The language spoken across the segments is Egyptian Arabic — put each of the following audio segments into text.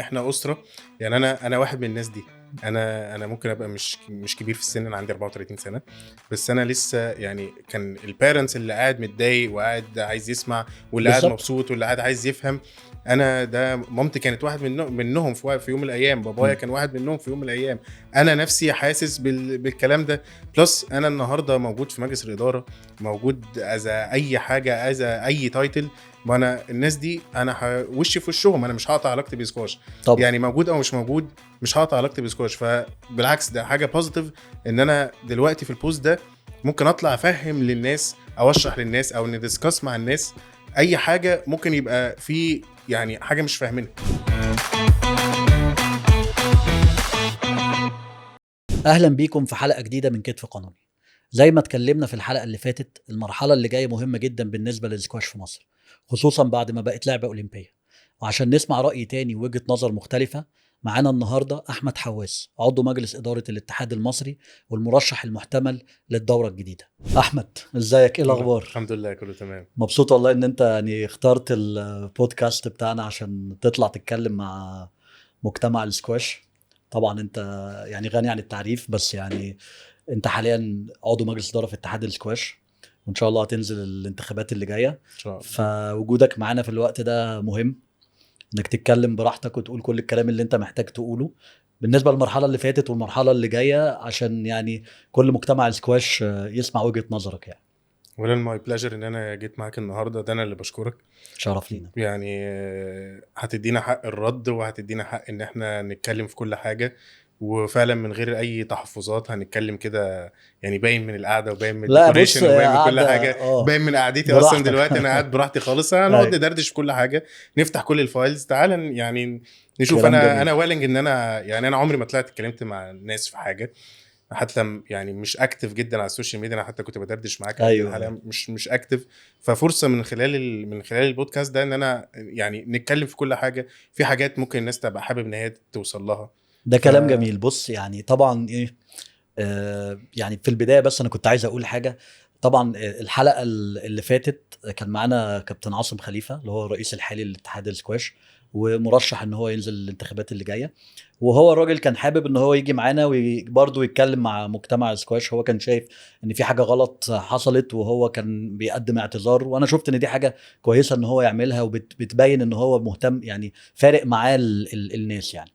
احنا اسره، يعني انا واحد من الناس دي. انا ممكن ابقى مش كبير في السن، انا عندي 34 سنة، بس انا لسه يعني كان ال parents اللي قاعد متضايق وقاعد عايز يسمع، واللي قاعد مبسوط، واللي قاعد عايز يفهم. انا ده مامتي كانت واحد منهم في يوم من الايام، بابايا كان واحد منهم في يوم من الايام. انا نفسي حاسس بالكلام ده. plus انا النهارده موجود في مجلس الادارة، موجود as اي حاجة، as اي title. ما انا الناس دي انا وشي في وشهم، انا مش هقطع علاقتي بسكواش. يعني موجود او مش موجود مش هقطع علاقتي بسكواش. فبالعكس ده حاجة positive ان انا دلوقتي في ال post ده ممكن اطلع افهم للناس او اشرح للناس او ن discuss مع الناس اي حاجة ممكن يبقى في يعني حاجة مش فاهمينها. اهلا بيكم في حلقة جديدة من كتف قانوني. زي ما اتكلمنا في الحلقة اللي فاتت، المرحلة اللي جاية مهمة جدا بالنسبة للسكواش في مصر، خصوصا بعد ما بقت لعبه اولمبيه. وعشان نسمع راي تاني ووجهه نظر مختلفة، معانا النهارده احمد حواس، عضو مجلس ادارة الاتحاد المصري والمرشح المحتمل للدورة الجديدة. احمد، ازيك؟ ايه الاخبار؟ الحمد لله كله تمام. مبسوط والله ان انت يعني اخترت البودكاست بتاعنا عشان تطلع تتكلم مع مجتمع السكواش. طبعا انت يعني غني عن التعريف، بس يعني انت حاليا عضو مجلس ادارة في اتحاد السكواش، وان شاء الله هتنزل الانتخابات اللي جاية ان شاء الله. فوجودك معانا في الوقت ده مهم، انك تتكلم براحتك وتقول كل الكلام اللي انت محتاج تقوله بالنسبة للمرحلة اللي فاتت والمرحلة اللي جاية، عشان يعني كل مجتمع السكواش يسمع وجهه نظرك. يعني اولا my pleasure ان انا جيت معاك النهارده، ده انا اللي بشكرك، شرف لينا. يعني هتدينا حق الرد وهتدينا حق ان احنا نتكلم في كل حاجة، وفعلا من غير اي تحفظات هنتكلم كده، يعني باين من القعدة وباين من ال decoration وباين من كل حاجة، باين من قعدتي اصلا دلوقتي انا قاعد براحتي خالص. هنقعد ندردش في كل حاجة، نفتح كل ال files، تعال يعني نشوف. انا willing ان انا يعني انا عمري ما طلعت اتكلمت مع الناس في حاجة، حتى يعني مش active جدا على ال social media. انا حتى كنت بدردش معاك. أيوة. مش active. ففرصه من خلال البودكاست ده ان انا يعني نتكلم في كل حاجة، في حاجات ممكن الناس تبقى حابب ان هي توصل لها. ده كلام جميل. بص يعني طبعا ايه يعني في البداية بس انا كنت عايز اقول حاجة. طبعا الحلقة اللي فاتت كان معانا كابتن عاصم خليفة، اللي هو الرئيس الحالي للاتحاد السكواش ومرشح ان هو ينزل الانتخابات اللي جاية، وهو الراجل كان حابب ان هو يجي معانا وبرضه يتكلم مع مجتمع السكواش. هو كان شايف ان في حاجة غلط حصلت وهو كان بيقدم اعتذار، وانا شفت ان دي حاجة كويسة ان هو يعملها، وبتبين ان هو مهتم، يعني فارق معاه الناس يعني.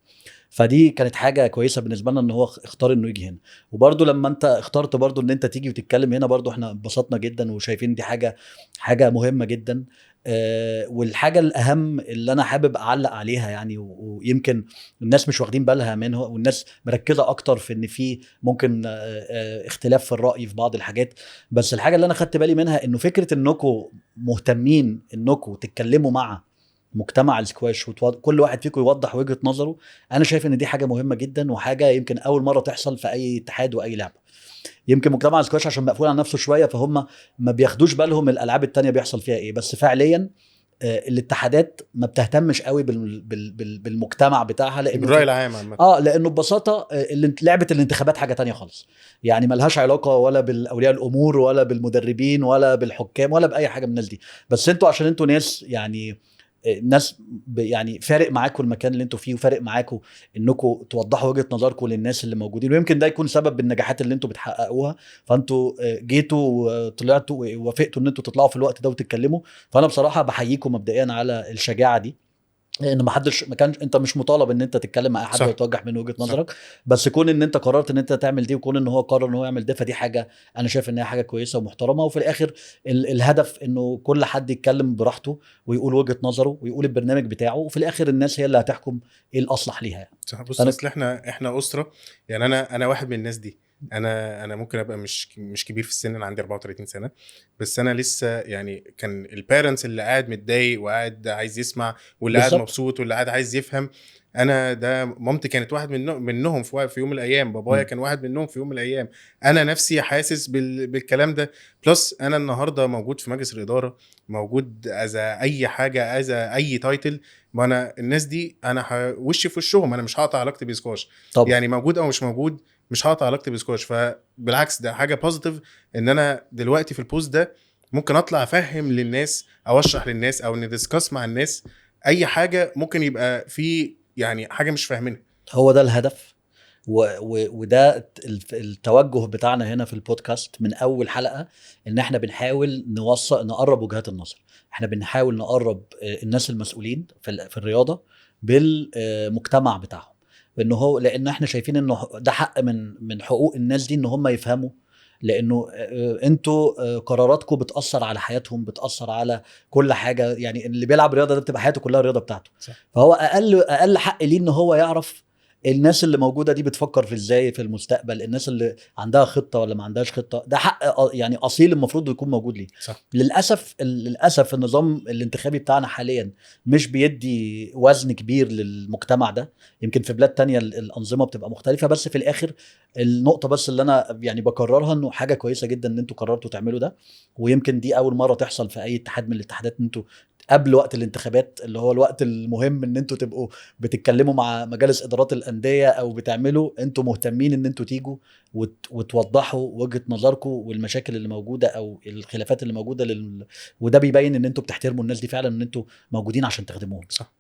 فدي كانت حاجة كويسة بالنسبة لنا ان هو اختار انه يجي هنا. وبرضه لما انت اخترت برضه ان انت تيجي وتتكلم هنا، برضه احنا انبسطنا جدا وشايفين دي حاجة مهمة جدا. والحاجة الاهم اللي انا حابب اعلق عليها يعني، ويمكن الناس مش واخدين بالها منه، والناس مركزه اكتر في ان في ممكن اختلاف في الراي في بعض الحاجات، بس الحاجة اللي انا خدت بالي منها انه فكرة انكم مهتمين انكم تتكلموا مع مجتمع السكواش وكل واحد فيكم يوضح وجهة نظره، انا شايف ان دي حاجة مهمة جدا، وحاجة يمكن اول مرة تحصل في اي اتحاد واي لعبة. يمكن مجتمع السكواش عشان مقفول على نفسه شوية، فهم ما بياخدوش بالهم الالعاب التانية بيحصل فيها ايه، بس فعليا الاتحادات ما بتهتمش قوي بالمجتمع بتاعها، لانه الرأي العام عامة. لانه ببساطة لعبة الانتخابات حاجة تانية خالص، يعني ملهاش علاقة ولا بالاولياء الامور ولا بالمدربين ولا بالحكام ولا باي حاجة من الناس دي. بس انتوا عشان انتوا ناس يعني ناس يعني فارق معاكم المكان اللي انتوا فيه، وفارق معاكم انكم توضحوا وجهة نظركم للناس اللي موجودين، ويمكن ده يكون سبب بالنجاحات اللي انتوا بتحققوها. فانتوا جيتوا وطلعتوا ووافقتوا ان انتوا تطلعوا في الوقت ده وتتكلموا، فانا بصراحة بحييكم مبدئيا على الشجاعة دي، لان ما حدش ما كانش، انت مش مطالب ان انت تتكلم مع احد وتوجه من وجهة نظرك، بس كون ان انت قررت ان انت تعمل دي، وكون ان هو قرر ان هو يعمل ده، فدي حاجة انا شايف انها حاجة كويسة ومحترمه. وفي الاخر الهدف انه كل حد يتكلم براحته ويقول وجهة نظره ويقول البرنامج بتاعه، وفي الاخر الناس هي اللي هتحكم ايه الاصلح ليها يعني. صح. بص اصل احنا اسره، يعني انا واحد من الناس دي. انا ممكن ابقى مش كبير في السن، انا عندي 34 سنة، بس انا لسه يعني كان ال parents اللي قاعد متضايق وقاعد عايز يسمع، واللي قاعد مبسوط، واللي قاعد عايز يفهم. انا ده مامتي كانت واحد منهم في يوم من الايام، بابايا كان واحد منهم في يوم من الايام. انا نفسي حاسس بالكلام ده. plus انا النهارده موجود في مجلس الادارة، موجود as اي حاجة، as اي title. ما انا الناس دي انا وشي في وشهم، انا مش هقطع علاقتي بسكواش. يعني موجود او مش موجود مش هقطع علاقتي بسكواش. فبالعكس ده حاجة positive ان انا دلوقتي في ال post ده ممكن اطلع افهم للناس او اشرح للناس او ن discuss مع الناس اي حاجة ممكن يبقى في يعني حاجة مش فاهمينها. هو ده الهدف، وده التوجه بتاعنا هنا في البودكاست من اول حلقة، ان احنا بنحاول نوصل، نقرب وجهات النظر، احنا بنحاول نقرب الناس المسؤولين في الرياضة بالمجتمع بتاعهم، انه هو لان احنا شايفين انه ده حق من حقوق الناس دي ان هم يفهموا، لانه انتوا قراراتكم بتاثر على حياتهم، بتاثر على كل حاجة. يعني اللي بيلعب رياضة ده بتبقى حياته كلها الرياضة بتاعته. صح. فهو اقل حق ليه ان هو يعرف الناس اللي موجودة دي بتفكر في ازاي في المستقبل، الناس اللي عندها خطه ولا ما عندهاش خطه. ده حق يعني اصيل المفروض يكون موجود ليه. صح. للاسف النظام الانتخابي بتاعنا حاليا مش بيدي وزن كبير للمجتمع ده. يمكن في بلاد تانية الانظمة بتبقى مختلفة، بس في الاخر النقطة بس اللي انا يعني بكررها، انه حاجة كويسة جدا ان انتوا قررتوا تعملوا ده، ويمكن دي اول مرة تحصل في اي اتحاد من الاتحادات، ان انتوا قبل وقت الانتخابات اللي هو الوقت المهم ان انتوا تبقوا بتتكلموا مع مجالس ادارات الاندية او بتعملوا، انتوا مهتمين ان انتوا تيجوا وتوضحوا وجهه نظركم والمشاكل اللي موجودة او الخلافات اللي موجودة وده بيبين ان انتوا بتحترموا الناس دي فعلا، ان انتوا موجودين عشان تخدموهم. صح.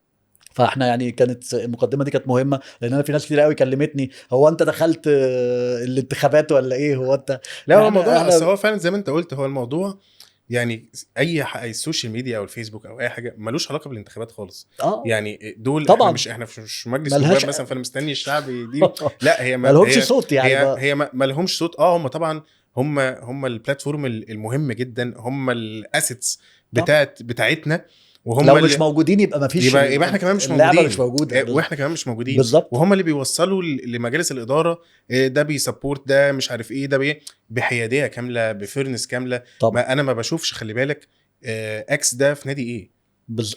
فاحنا يعني كانت المقدمة دي كانت مهمة، لان انا في ناس كتير قوي كلمتني، هو انت دخلت الانتخابات ولا ايه؟ هو انت لا، هو الموضوع اصل هو فعلا زي ما انت قلت، هو الموضوع يعني اي ال social media او الفيسبوك او اي حاجة ملوش علاقة بالانتخابات خالص. يعني دول طبعا احنا مش مجلس نواب مثلا، فانا مستني الشعب دي. لا، هي ما لهمش صوت يعني، هي ما لهمش صوت. هم طبعا هم ال platform المهم جدا، هم ال assets بتاعتنا، وهم لو مش موجودين يبقى ما فيش، يبقى احنا كمان مش موجودين، اللعبة مش موجودة، واحنا كمان مش موجودين بالظبط. وهم اللي بيوصلوا لمجالس الادارة، ده بي support ده مش عارف ايه، ده بحياديه كاملة، ب fairness كاملة. ما انا ما بشوفش، خلي بالك، X ده في نادي ايه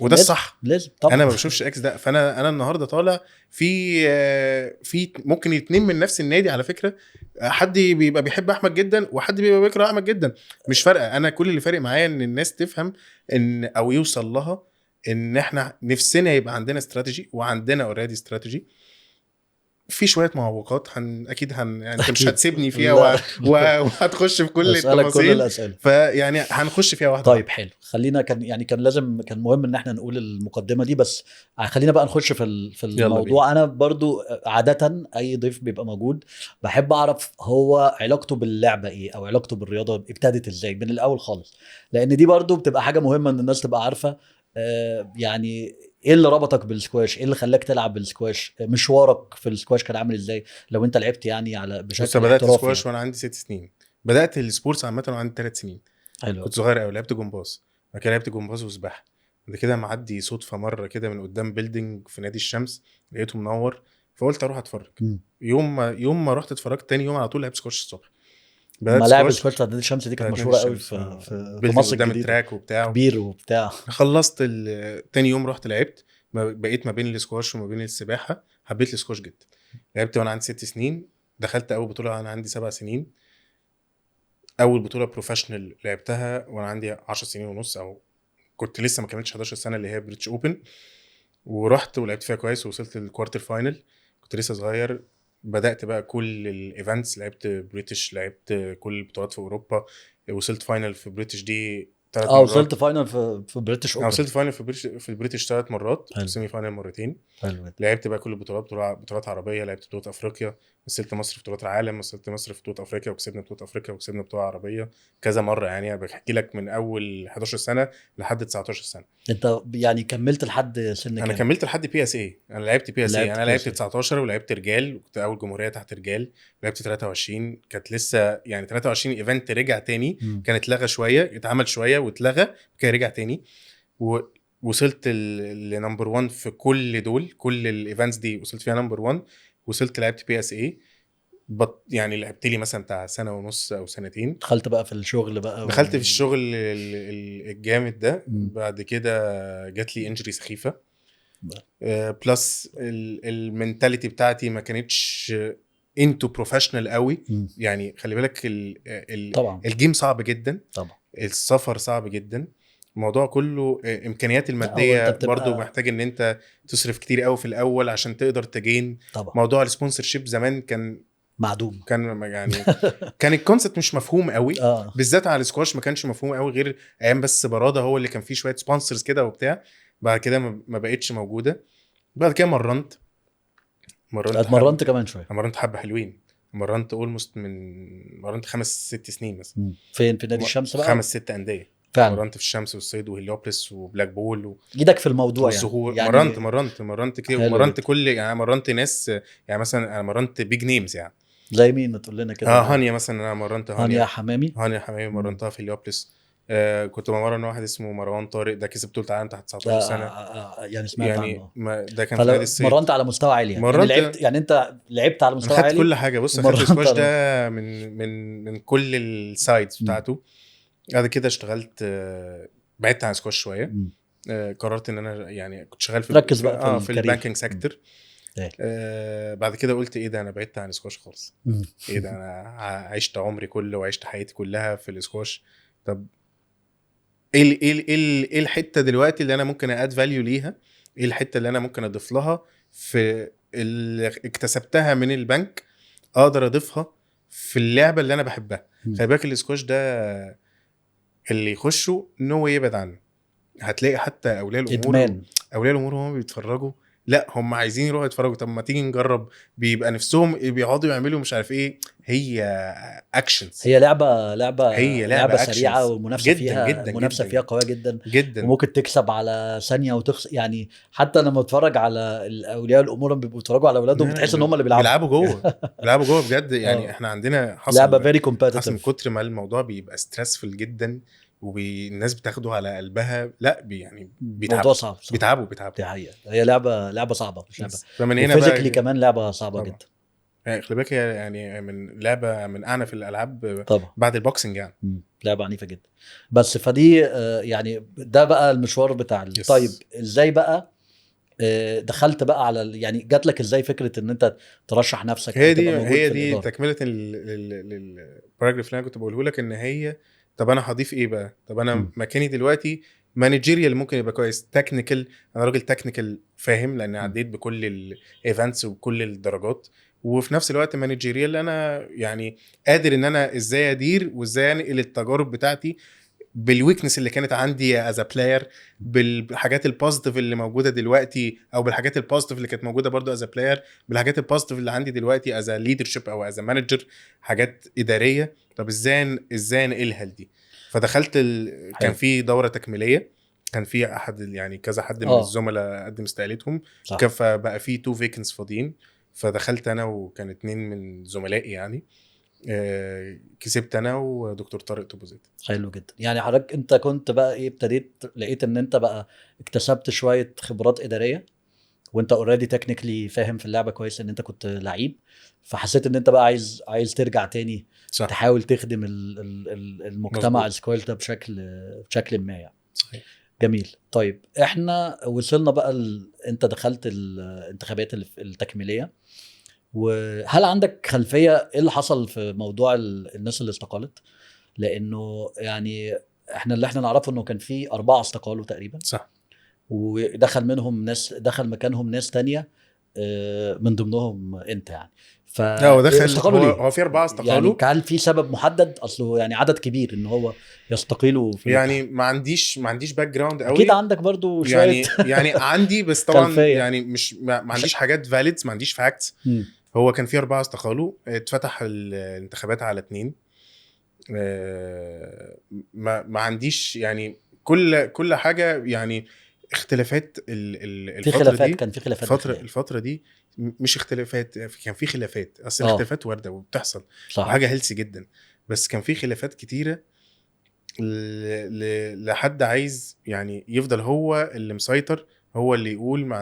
وده الصح، لازم طبعا. انا ما بشوفش X ده، فانا النهارده طالع في ممكن اتنين من نفس النادي على فكرة، حد بيبقى بيحب احمد جدا وحد بيبقى بيكره احمد جدا، مش فارقه. انا كل اللي فارق معايا ان الناس تفهم ان او يوصل لها ان احنا نفسنا يبقى عندنا استراتيجي، وعندنا already strategy. في شوية معوقات اكيد يعني انت مش هتسيبني فيها وهتخش في كل التفاصيل، فيعني هنخش فيها واحدة. طيب حلو، خلينا كان لازم، كان مهم ان احنا نقول المقدمة دي، بس خلينا بقى نخش في الموضوع. انا برضو عادة اي ضيف بيبقى موجود بحب اعرف هو علاقته باللعبة ايه، او علاقته بالرياضة ابتدت ازاي من الاول خالص، لان دي برضو بتبقى حاجة مهمة ان الناس تبقى عارفه يعني ايه اللي ربطك بالسكواش، ايه اللي خلاك تلعب بالسكواش، مشوارك في السكواش كان عامل ازاي لو انت لعبت يعني على بشكل احترافي. بدات السكواش يعني وانا عندي 6 سنين، بدات ال sports عامة وانا عندي 3 سنين. حلو. كنت صغير قوي، لعبت جمباز، بعد كده لعبت جمباز وسباحه. بعد كده معدي صدفة مرة كده من قدام building في نادي الشمس، لقيته منور، فقلت اروح اتفرج. يوم ما رحت اتفرجت، تاني يوم على طول لعبت سكواش الصبح. ملاعب سكواش بتاعت نادي الشمس دي كانت مشهورة قوي في مصر قدام ال track وبتاع كبير وبتاع. خلصت تاني يوم رحت لعبت، بقيت ما بين السكواش وما بين السباحة. حبيت السكواش جدا، لعبت وانا عندي 6 سنين، دخلت اول بطوله وانا عندي 7 سنين، اول بطوله professional لعبتها وانا عندي 10 سنين ونص، او كنت لسه ما كملتش 11 سنة، اللي هي British Open، ورحت ولعبت فيها كويس ووصلت لل quarter final. كنت لسه صغير. بدات بقى كل ال events، لعبت British، لعبت كل البطولات في اوروبا، وصلت final في British دي 3 مرات. وصلت final في British Open. وصلت final في ال British 3 مرات، semi final مرتين. حلو. لعبت بقى كل البطولات، بطولات عربية، لعبت بطولات افريقيا، مثلت مصر في بطولات العالم، مثلت مصر في بطولات افريقيا، وكسبنا بطولات افريقيا، وكسبنا بطوله عربية كذا مرة. يعني انا بحكي لك من اول 11 سنة لحد 19 سنة. انت يعني كملت لحد سن كام؟ انا كملت لحد PSA. انا لعبت PSA، انا لعبت 19 ولعبت رجال، وكنت اول جمهورية تحت رجال. لعبت 23، كانت لسه يعني 23 event رجع تاني. كانت اتلغى شوية، اتعمل شوية واتلغى، كان رجع تاني، ووصلت ل number 1 في كل دول، كل ال events دي وصلت فيها number 1. وصلت لعبت PSA، يعني لعبت لي مثلا بتاع سنة ونص او سنتين. دخلت بقى في الشغل بقى، دخلت في الشغل الجامد ده. بعد كده جات لي injury سخيفة، plus ال mentality بتاعتي ما كانتش into professional قوي. يعني خلي بالك ال game صعب جدا طبعا، السفر صعب جدا، الموضوع كله امكانيات المادية برضو محتاج ان انت تصرف كتير قوي في الاول عشان تقدر ت gain. طبعا. موضوع ال sponsorship زمان كان معدوم، كان يعني كان ال concept مش مفهوم قوي. بالذات على السكواش ما كانش مفهوم قوي، غير ايام بس براده هو اللي كان فيه شوية sponsors كده وبتاع. بعد كده ما بقتش موجودة. بعد كده مرنت، مرنت، اتمرنت كمان شوية. مرنت حبه حلوين، مرنت almost من مرنت 5-6 سنين مثلا. فين؟ في نادي الشمس بقى؟ 5-6 اندية فعلا. مرنت في الشمس والصيد وهليوبلس وبلاك بول ايدك في الموضوع والزهور يعني. مرنت كتير، ومرنت كل يعني مرنت ناس يعني، مثلا انا مرنت big names يعني. زي مين؟ ما تقول لنا كده. هانيا مثلا، انا مرنت هانيا حمامي. هانيا حمامي مرنتها في هليوبلس. كنت بمرن واحد اسمه مروان طارق، ده كسب بطوله عالم تحت 19 سنة. يعني سمعت يعني عنه. ده كان في نادي الصيد. مرنت على مستوى عالي يعني. لعبت يعني، انت لعبت على مستوى عالي، خدت كل حاجة. بص، خدت السكواش ده من من من كل ال sides بتاعته. بعد كده اشتغلت، بعدت عن سكواش شوية. قررت ان انا يعني كنت شغال في ركز بقى في ال banking sector. بعد كده قلت ايه ده، انا بعدت عن السكواش خالص. ايه ده، انا عشت عمري كله وعشت حياتي كلها في السكواش. طب ايه ايه ايه الحتة دلوقتي اللي انا ممكن add value ليها؟ ايه الحتة اللي انا ممكن اضيف لها في اللي اكتسبتها من البنك، اقدر اضيفها في اللعبة اللي انا بحبها؟ خلي بالك السكواش ده اللي يخشوا no يبعد عنه. هتلاقي حتى اولياء الامور، إدمان. اولياء الامور هم بيتفرجوا، لا هم عايزين يروحوا يتفرجوا. طب ما تيجي نجرب، بيبقى نفسهم بيقعدوا يعملوا مش عارف ايه. هي actions، هي لعبه هي لعبه سريعة، والمنافسه فيها جداً منافسه جداً فيها قوية جدا جدا، وممكن تكسب على ثانية وتخسر يعني. حتى لما اتفرج على اولياء الامور بيبقوا بيتفرجوا على اولادهم، بتحس ان هم اللي بيلعبوا جوه بيلعبوا جوه بجد يعني. احنا عندنا حصل لعبه very competitive، من كتر ما الموضوع بيبقى stressful جدا والناس بتاخده على قلبها. لا يعني بيتعبوا، صعب. بيتعبوا. دي حقيقة، هي لعبه صعبة، مش لعبه. فمن هنا بقى physically كمان لعبه صعبة جدا يعني. خلي بالك يعني من لعبه من اعنف الالعاب طبعا بعد ال boxing يعني. لعبه عنيفة جدا. بس فدي يعني ده بقى المشوار بتاع. طيب ازاي بقى دخلت بقى على يعني جات لك ازاي فكرة ان انت ترشح نفسك؟ هي دي تكمله ال paragraph اللي انا كنت بقوله لك، ان هي طب انا هضيف ايه بقى؟ طب انا مكاني دلوقتي managerial ممكن يبقى كويس، technical انا راجل technical فاهم، لان عديت بكل ال events وبكل الدرجات، وفي نفس الوقت managerial انا يعني قادر ان انا ازاي ادير وازاي انقل التجارب بتاعتي بال weakness اللي كانت عندي as player، بالحاجات ال positive اللي موجودة دلوقتي، او بالحاجات ال positive اللي كانت موجودة برضو as player، بالحاجات ال positive اللي عندي دلوقتي as leadership او as manager، حاجات ادارية. طب ازاي انقلها لدي؟ فدخلت كان في دوره تكميليه، كان في احد يعني كذا حد من الزملاء قدم استقالتهم، فبقى في 2 vacancies فاضيين، فدخلت انا وكان 2 من زملائي يعني. كسبت انا ودكتور طارق توبوزيت. حلو جدا. يعني حضرتك انت كنت بقى ايه، ابتديت لقيت ان انت بقى اكتسبت شوية خبرات ادارية، وانت already technically فاهم في اللعبة كويس، ان انت كنت لعيب، فحسيت ان انت بقى عايز ترجع تاني. صح. تحاول تخدم المجتمع السكواش ده بشكل ما يعني. صحيح. جميل. طيب احنا وصلنا بقى انت دخلت الانتخابات التكميليه، وهل عندك خلفية ايه اللي حصل في موضوع الناس اللي استقالت؟ لانه يعني احنا اللي احنا نعرفه انه كان في 4 استقالوا تقريبا. صح. ودخل منهم ناس، دخل مكانهم ناس تانية من ضمنهم انت يعني. لا هو دخل، هو في 4 استقالوا يعني. كان في سبب محدد؟ اصله يعني عدد كبير ان هو يستقيلوا في يعني. ما عنديش background قوي. اكيد عندك برضو شوية يعني عندي، بس طبعا يعني مش ما عنديش حاجات valid، ما عنديش facts. هو كان في 4 استقالوا، اتفتح الانتخابات على 2. ما عنديش يعني كل حاجة يعني. اختلافات الفترة دي، كان في خلافات الفترة دي مش اختلافات، كان في خلافات. اصل الاختلافات وارده وبتحصل، وحاجه healthy جدا، بس كان في خلافات كتيرة لحد عايز يعني يفضل هو اللي مسيطر، هو اللي يقول، ما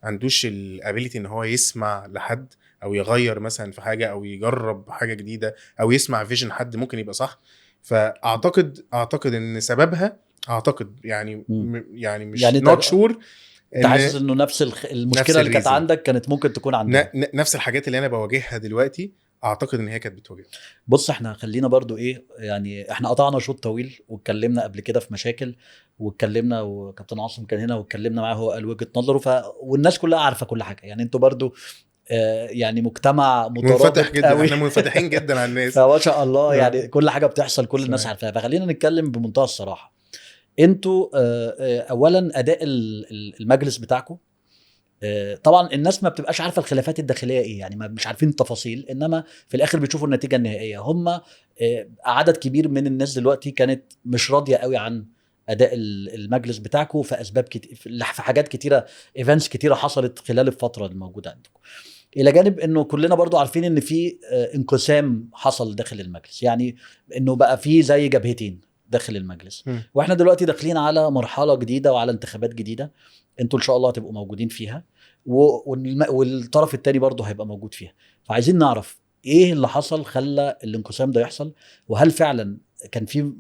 عندوش ال ability ان هو يسمع لحد، او يغير مثلا في حاجة، او يجرب حاجة جديدة، او يسمع vision حد ممكن يبقى صح. فاعتقد ان سببها، اعتقد يعني يعني مش يعني not sure، انت حاسس انه نفس المشكلة اللي كانت عندك كانت ممكن تكون عندك، نفس الحاجات اللي انا بواجهها دلوقتي اعتقد ان هي كانت بتواجهها. بص احنا خلينا برضو ايه يعني، احنا قطعنا شوط طويل واتكلمنا قبل كده في مشاكل، واتكلمنا وكابتن عاصم كان هنا واتكلمنا معاه، هو قال وجهة نظره، والناس كلها عارفه كل حاجة يعني. انتوا برضو يعني مجتمع مترابط جدا، احنا منفتحين جدا على الناس، فما شاء الله يعني كل حاجة بتحصل كل الناس عارفاها. فخلينا نتكلم بمنتهى الصراحة. انتوا اولا اداء المجلس بتاعكم طبعا الناس ما بتبقاش عارفه الخلافات الداخلية ايه، يعني ما مش عارفين التفاصيل، انما في الاخر بيشوفوا النتيجة النهائية. هم عدد كبير من الناس دلوقتي كانت مش راضية قوي عن اداء المجلس بتاعكم في اسباب كتير، في حاجات كتيرة، events كتيرة حصلت خلال الفترة الموجودة عندكم. الى جانب انه كلنا برضو عارفين ان في انقسام حصل داخل المجلس، يعني انه بقى في زي جبهتين داخل المجلس. واحنا دلوقتي داخلين على مرحلة جديدة وعلى انتخابات جديدة، انتوا ان شاء الله هتبقوا موجودين فيها، والطرف الثاني برضو هيبقى موجود فيها. فعايزين نعرف ايه اللي حصل خلى الانقسام ده يحصل، وهل فعلا كان في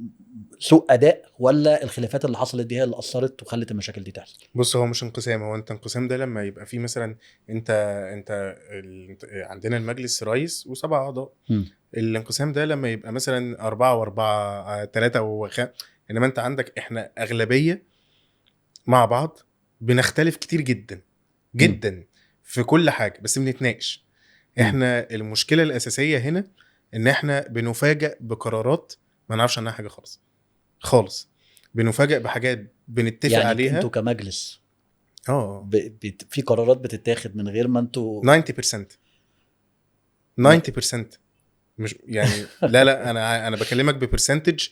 سوء اداء ولا الخلافات اللي حصلت دي هي اللي اثرت وخلت المشاكل دي تحصل؟ بص، هو مش انقسام. هو انت انقسام ده لما يبقى فيه مثلا انت عندنا المجلس رئيس و7 اعضاء. الانقسام ده لما يبقى مثلا 4 و4 3 و5، انما انت عندك احنا اغلبية مع بعض بنختلف كتير جدا جدا في كل حاجة، بس بنتناقش. احنا المشكلة الاساسية هنا ان احنا بنفاجئ بقرارات ما نعرفش عنها حاجة خالص خالص، بنفاجئ بحاجات بنتفق يعني عليها. انتوا كمجلس في قرارات بتتاخد من غير ما انتوا 90% 90% مش يعني لا انا بكلمك ب percentage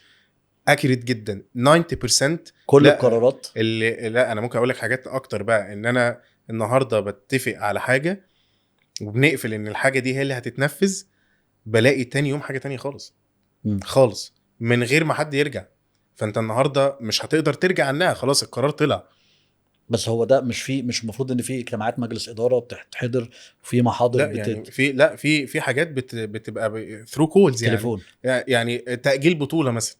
accurate جدا، 90% كل القرارات اللي لا انا ممكن اقول لك حاجات اكتر بقى. ان انا النهارده بتفق على حاجة وبنقفل ان الحاجة دي هي اللي هتتنفذ، بلاقي تاني يوم حاجة تانية خالص خالص من غير ما حد يرجع. فانت النهارده مش هتقدر ترجع عنها، خلاص القرار طلع. بس هو ده مش المفروض ان في اجتماعات مجلس ادارة بتحضر وفي محاضر؟ لا يعني في في حاجات بتبقى through calls، يعني تليفون. يعني تاجيل بطوله مثلا.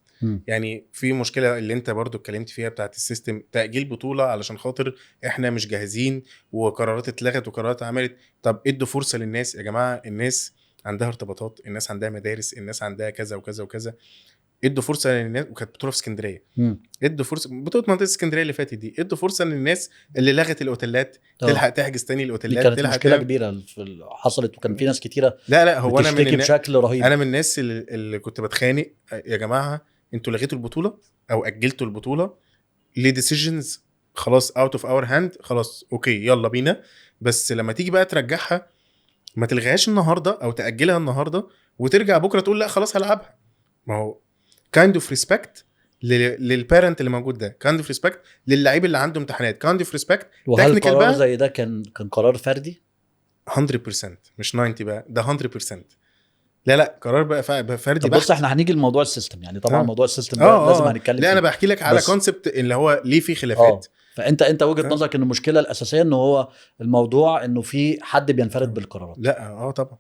يعني في مشكلة اللي انت برضو اتكلمت فيها بتاعت ال system، تاجيل بطوله علشان خاطر احنا مش جاهزين وقرارات اتلغت وقرارات اتعملت. طب ادوا فرصة للناس يا جماعة، الناس عندها ارتباطات، الناس عندها مدارس، الناس عندها كذا وكذا وكذا. ادوا فرصة للناس. وكانت بطوله في اسكندرية، ادوا فرصة، بطوله منطقة اسكندرية اللي فاتت دي، ادوا فرصة للناس اللي لغت الاوتيلات تلحق تحجز تاني الاوتيلات. كانت مشكلة كبيرة حصلت، وكان في ناس كتيرة لا هو انا من بشكل رهيب. انا من الناس اللي كنت بتخانق، يا جماعة انتوا لغيتوا البطولة او اجلتوا البطولة ل decisions خلاص out of our hand، خلاص okay يلا بينا. بس لما تيجي بقى ترجعها ما تلغيهاش النهارده او تاجلها النهارده وترجع بكره تقول لا خلاص هلعبها. ما هو kind of respect لل parent اللي موجود ده، kind of respect للعيب اللي عنده امتحانات، kind of respect. وهل قرار زي ده كان قرار فردي؟ 100% مش 90 بقى، ده 100%. لا قرار بقى فردي. طب بص، احنا هنيجي لموضوع ال system، يعني طبعا موضوع ال system ده لازم هنتكلم. لا انا بحكي لك على concept اللي هو ليه في خلافات. فانت وجهة نظرك ان المشكلة الاساسية انه هو الموضوع انه في حد بينفرد بالقرارات. لا طبعا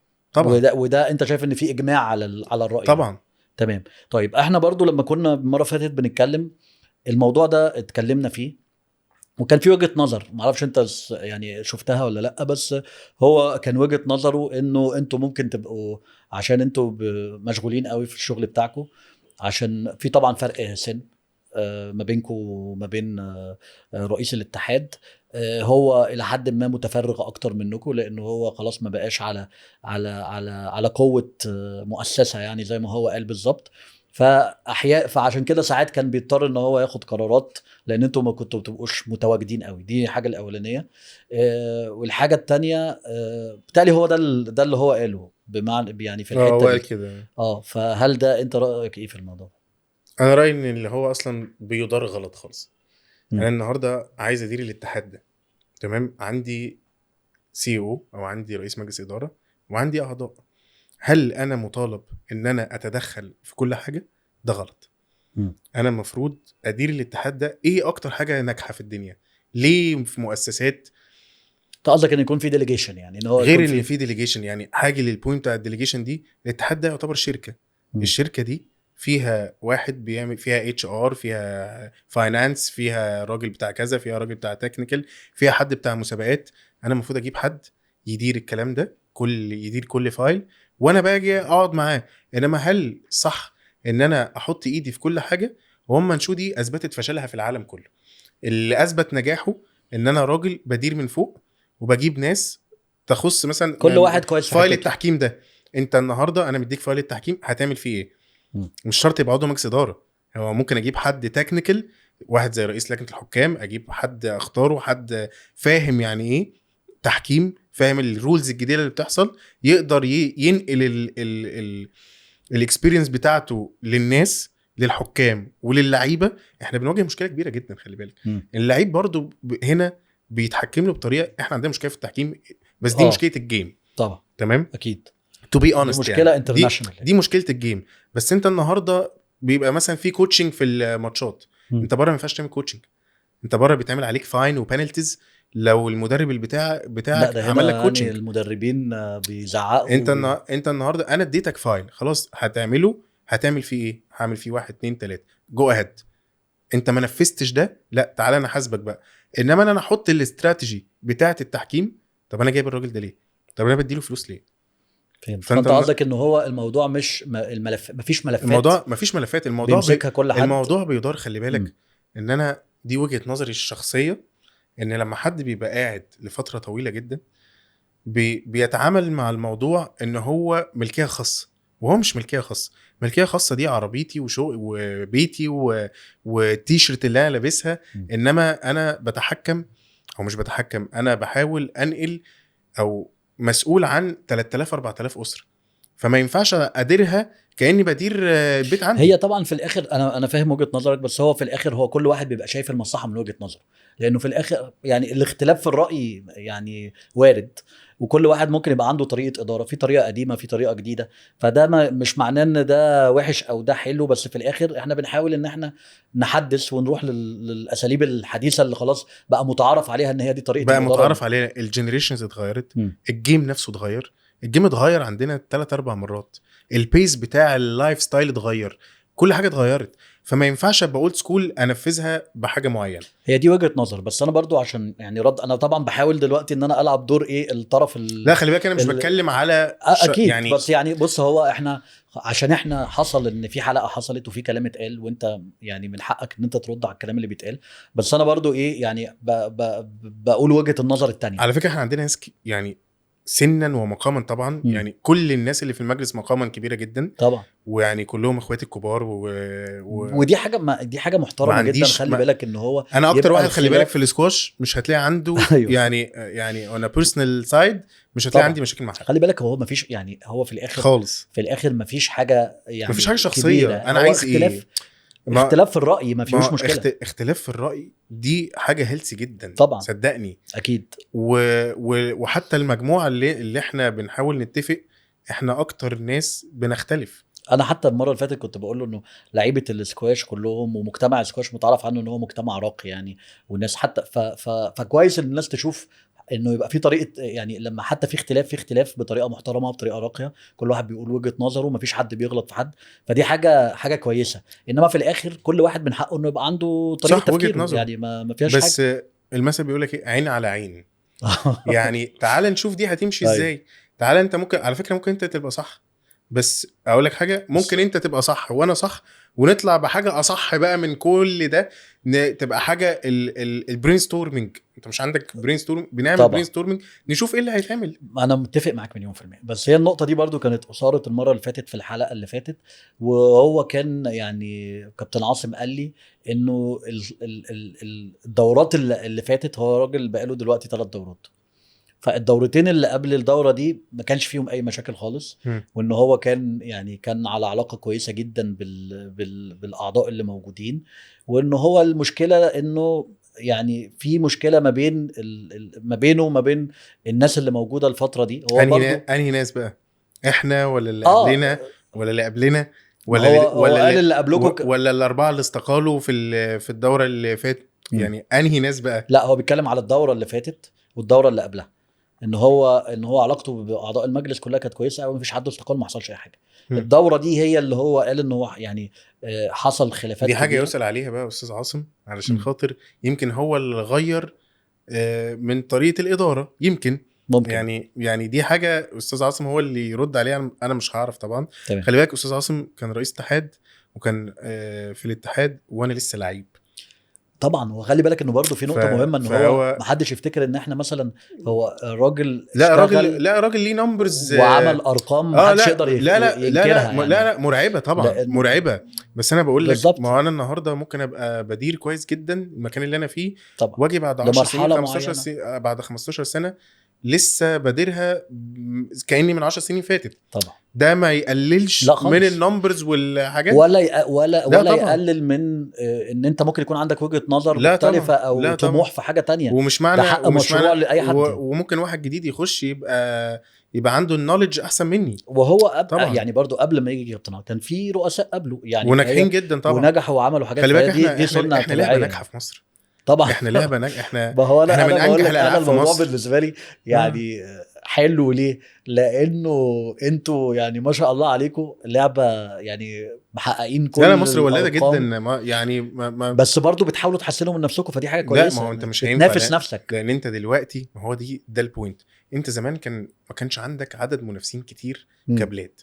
وده انت شايف ان في اجماع على الراي طبعا. تمام. طيب احنا برضو لما كنا المرة فاتت بنتكلم الموضوع ده اتكلمنا فيه، وكان في وجهة نظر معرفش انت يعني شفتها ولا لا، بس هو كان وجهة نظره انه انتوا ممكن تبقوا عشان انتوا مشغولين قوي في الشغل بتاعكم، عشان في طبعا فرق سن ما بينكم وما بين رئيس الاتحاد، هو الى حد ما متفرغ اكتر منكم لانه هو خلاص ما بقاش على على على على قوة مؤسسة، يعني زي ما هو قال بالظبط. فعشان كده ساعات كان بيضطر ان هو ياخد قرارات لان انتوا ما كنتوا بتبقوش متواجدين قوي. دي حاجة الاولانية. والحاجة الثانية بالتالي هو ده اللي هو قاله بمعنى يعني في الحتة دي كده. فهل ده انت رايك ايه في الموضوع؟ انا رايي ان اللي هو اصلا بيدار غلط خالص. انا النهارده عايز ادير الاتحاد ده، تمام، عندي CEO او عندي رئيس مجلس ادارة وعندي اعضاء. هل انا مطالب ان انا اتدخل في كل حاجة؟ ده غلط. انا المفروض ادير الاتحاد ده. ايه اكتر حاجة ناجحة في الدنيا؟ ليه في مؤسسات انت قصدك ان يكون في delegation؟ يعني ان هو غير ان في delegation، يعني حاجة لل point بتاع ال delegation دي. الاتحاد ده يعتبر شركة. الشركة دي فيها واحد بيعمل فيها HR، فيها finance، فيها راجل بتاع كذا، فيها راجل بتاع technical، فيها حد بتاع مسابقات. انا المفروض اجيب حد يدير الكلام ده، يدير كل file، وانا باجي اقعد معاه. انما هل صح ان انا احط ايدي في كل حاجة؟ وهم show دي اثبتت فشلها في العالم كله. اللي اثبت نجاحه ان انا راجل بدير من فوق وبجيب ناس تخص مثلا كل واحد كويس. file التحكيم ده، انت النهارده انا مديك file التحكيم، هتعمل فيه ايه؟ مش شرط يبقى عضو مجلس ادارة، هو ممكن اجيب حد technical، واحد زي رئيس لجنة الحكام، اجيب حد اختاره، حد فاهم يعني ايه التحكيم، فاهم ال rules الجديدة اللي بتحصل، يقدر ينقل ال experience بتاعته للناس، للحكام وللعيبه. احنا بنواجه مشكلة كبيرة جدا، خلي بالك. اللعيب برضو هنا بيتحكم له بطريقة، احنا عندنا مشكلة في التحكيم، بس دي مشكلة ال game طبعا. تمام، اكيد to be honest مشكلة يعني international، دي مشكلة ال game. بس انت النهارده بيبقى مثلا في coaching في الماتشات، انت بره ما ينفعش تعمل coaching، انت بره بيتعمل عليك fine و penalties لو المدرب بتاعك عمل لك coaching. يعني المدربين بيزعقوا. انت النهارده انا اديتك file، خلاص هتعمله، هتعمل فيه ايه؟ هعمل فيه 1 2 3 go ahead. انت ما نفذتش ده، لا تعالى انا حاسبك بقى. انما انا احط الاستراتيجي بتاعه التحكيم، طب انا جايب الراجل ده ليه؟ طب انا بديله فلوس ليه؟ فانت قصدك ان هو الموضوع مش الملف، مفيش ملفات، الموضوع مفيش ملفات، الموضوع كل حد. الموضوع بيدار. خلي بالك ان انا دي وجهة نظري الشخصية، ان لما حد بيبقى قاعد لفترة طويلة جدا بيتعامل مع الموضوع ان هو ملكية خاصة، وهو مش ملكية خاصة. ملكية خاصة دي عربيتي وشو وبيتي والتيشيرت اللي انا لابسها، انما انا بتحكم او مش بتحكم، انا بحاول انقل او مسؤول عن 3000 4000 اسره، فما ينفعش اديرها كاني بدير البيت عندي. هي طبعا في الاخر انا فاهم وجهه نظرك، بس هو في الاخر هو كل واحد بيبقى شايف المصلحة من وجهه نظره، لانه في الاخر يعني الاختلاف في الراي يعني وارد، وكل واحد ممكن يبقى عنده طريقه ادارة، في طريقه قديمة، في طريقه جديدة، فده مش معناه ان ده وحش او ده حلو، بس في الاخر احنا بنحاول ان احنا نحدث ونروح للاساليب الحديثة اللي خلاص بقى متعارف عليها ان هي دي طريقه بقى متعارف عليها. ال generations اتغيرت، ال game نفسه اتغير، ال game اتغير عندنا 3-4 مرات، ال pace بتاع ال lifestyle اتغير، كل حاجة اتغيرت، فما ينفعش ابقى old school انفذها بحاجة معينة. هي دي وجهه نظر، بس انا برضو عشان يعني رد، انا طبعا بحاول دلوقتي ان انا العب دور ايه الطرف لا خلي بالك انا مش بتكلم على اكيد يعني، بس يعني بص، هو احنا عشان احنا حصل ان في حلقة حصلت وفي كلام اتقال، وانت يعني من حقك ان انت ترد على الكلام اللي بيتقال، بس انا برضو ايه يعني بقول وجهه النظر التانية. على فكرة احنا عندنا ناس يعني سنا ومقاما طبعا، يعني كل الناس اللي في المجلس مقاما كبيرة جدا طبعا، ويعني كلهم اخواتي الكبار ودي حاجة ما دي حاجة محترمه جدا. خلي بالك ان هو انا اكتر واحد خلي بالك في الاسكواش مش هتلاقي عنده أيوه. يعني انا personal side مش هتلاقي عندي مشاكل مع حد. خلي بالك هو ما فيش يعني، هو في الاخر خالص، في الاخر ما فيش حاجة يعني، ما فيش حاجة شخصية. انا عايز ايه؟ اختلاف في الرأي ما فيهوش مشكلة. اختلاف في الرأي دي حاجة healthy جدا طبعا، صدقني أكيد. وحتى المجموعة اللي احنا بنحاول نتفق، احنا أكتر ناس بنختلف. أنا حتى المرة اللي فاتت كنت بقول له إنه لعيبة الاسكواش كلهم ومجتمع الاسكواش متعرف عنه إنه هو مجتمع راقي يعني، والناس حتى فكويس إن الناس تشوف انه يبقى في طريقه، يعني لما حتى في اختلاف، في اختلاف بطريقة محترمه، بطريقة راقية، كل واحد بيقول وجهه نظره، مفيش حد بيغلط في حد، فدي حاجة كويسة. انما في الاخر كل واحد من حقه انه يبقى عنده طريقه تفكير، يعني ما فيهاش بس حاجة. المثل بيقول لك ايه؟ عين على عين. يعني تعال نشوف دي هتمشي ازاي. تعال انت ممكن على فكرة ممكن انت تبقى صح، بس اقول لك حاجة، ممكن انت تبقى صح وانا صح، ونطلع بحاجة اصح بقى من كل ده، تبقى حاجة ال brainstorming. انت مش عندك brainstorm؟ بنعمل brainstorming نشوف ايه اللي هيتعمل. انا متفق معاك 100%، بس هي النقطة دي برضو كانت اثارت المرة اللي فاتت في الحلقة اللي فاتت، وهو كان يعني كابتن عاصم قال لي انه الدورات اللي فاتت، هو راجل بقاله دلوقتي 3 دورات، فالدورتين اللي قبل الدورة دي ما كانش فيهم أي مشاكل خالص، وإن هو كان يعني كان على علاقة كويسة جدا بالأعضاء اللي موجودين، وإن هو المشكلة إنه يعني في مشكلة ما بين ما بينه وما بين الناس اللي موجودة الفترة دي. هو أنهي ناس بقى؟ إحنا ولا اللي قبلنا ولا اللي قبلنا ولا ولا اللي قبلكم ولا الأربعة اللي استقالوا في الدورة اللي فاتت؟ يعني أنهي ناس بقى؟ لا، هو بيتكلم على الدورة اللي فاتت والدورة اللي قبلها، ان هو علاقته باعضاء المجلس كلها كانت كويسة قوي، مفيش حد استقال، ما حصلش اي حاجة. الدورة دي هي اللي هو قال ان هو يعني حصل خلافات. دي حاجة يسأل عليها بقى استاذ عاصم، علشان خاطر يمكن هو اللي غير من طريقه الادارة، يمكن ممكن. يعني دي حاجة استاذ عاصم هو اللي يرد عليها، انا مش هعرف طبعا. تمام. خلي بالك استاذ عاصم كان رئيس اتحاد، وكان في الاتحاد وانا لسه لعيب طبعا. وخلي بالك انه برضه في نقطة مهمة، ان هو ما حدش يفتكر ان احنا مثلا هو الراجل لا راجل ليه numbers وعمل ارقام ما حدش يقدر لا لا لا لا, يعني. لا مرعبة طبعا، مرعبة. بس انا بقول لك، ما انا النهارده ممكن ابقى بدير كويس جدا المكان اللي انا فيه، واجي بعد 10 سنين 15 سنة، بعد 15 سنة لسه بادرها كاني من 10 سنين فاتت. طبعا ده ما يقللش من ال numbers والحاجات، ولا ولا ولا يقلل من ان انت ممكن يكون عندك وجهه نظر مختلفة او طموح في حاجة تانية. ومش معنى ده حق مشروع لاي حد. وممكن واحد جديد يخش يبقى عنده ال knowledge احسن مني. وهو يعني برضو قبل ما يجي كابتن كان في رؤساء قبله يعني وناجحين جدا طبعا، ونجحوا وعملوا حاجات. خلي بالك دي سنة احنا لعبه ناجحة في مصر طبعا. احنا لعبه ناجحة، احنا احنا من انجح الالعاب في مصر. بالنسبة لي يعني حلو ليه؟ لانه انتوا يعني ما شاء الله عليكم لعبه يعني محققين كل. لا مصر ولاده جدا ما يعني ما بس برضو بتحاولوا تحسنوا من نفسكم، فدي حاجة كويسة. لا ما هو انت مش هينفع تنافس نفسك، لان انت دلوقتي ما هو دي ده ال point. انت زمان كان ما كانش عندك عدد منافسين كتير كبلاد.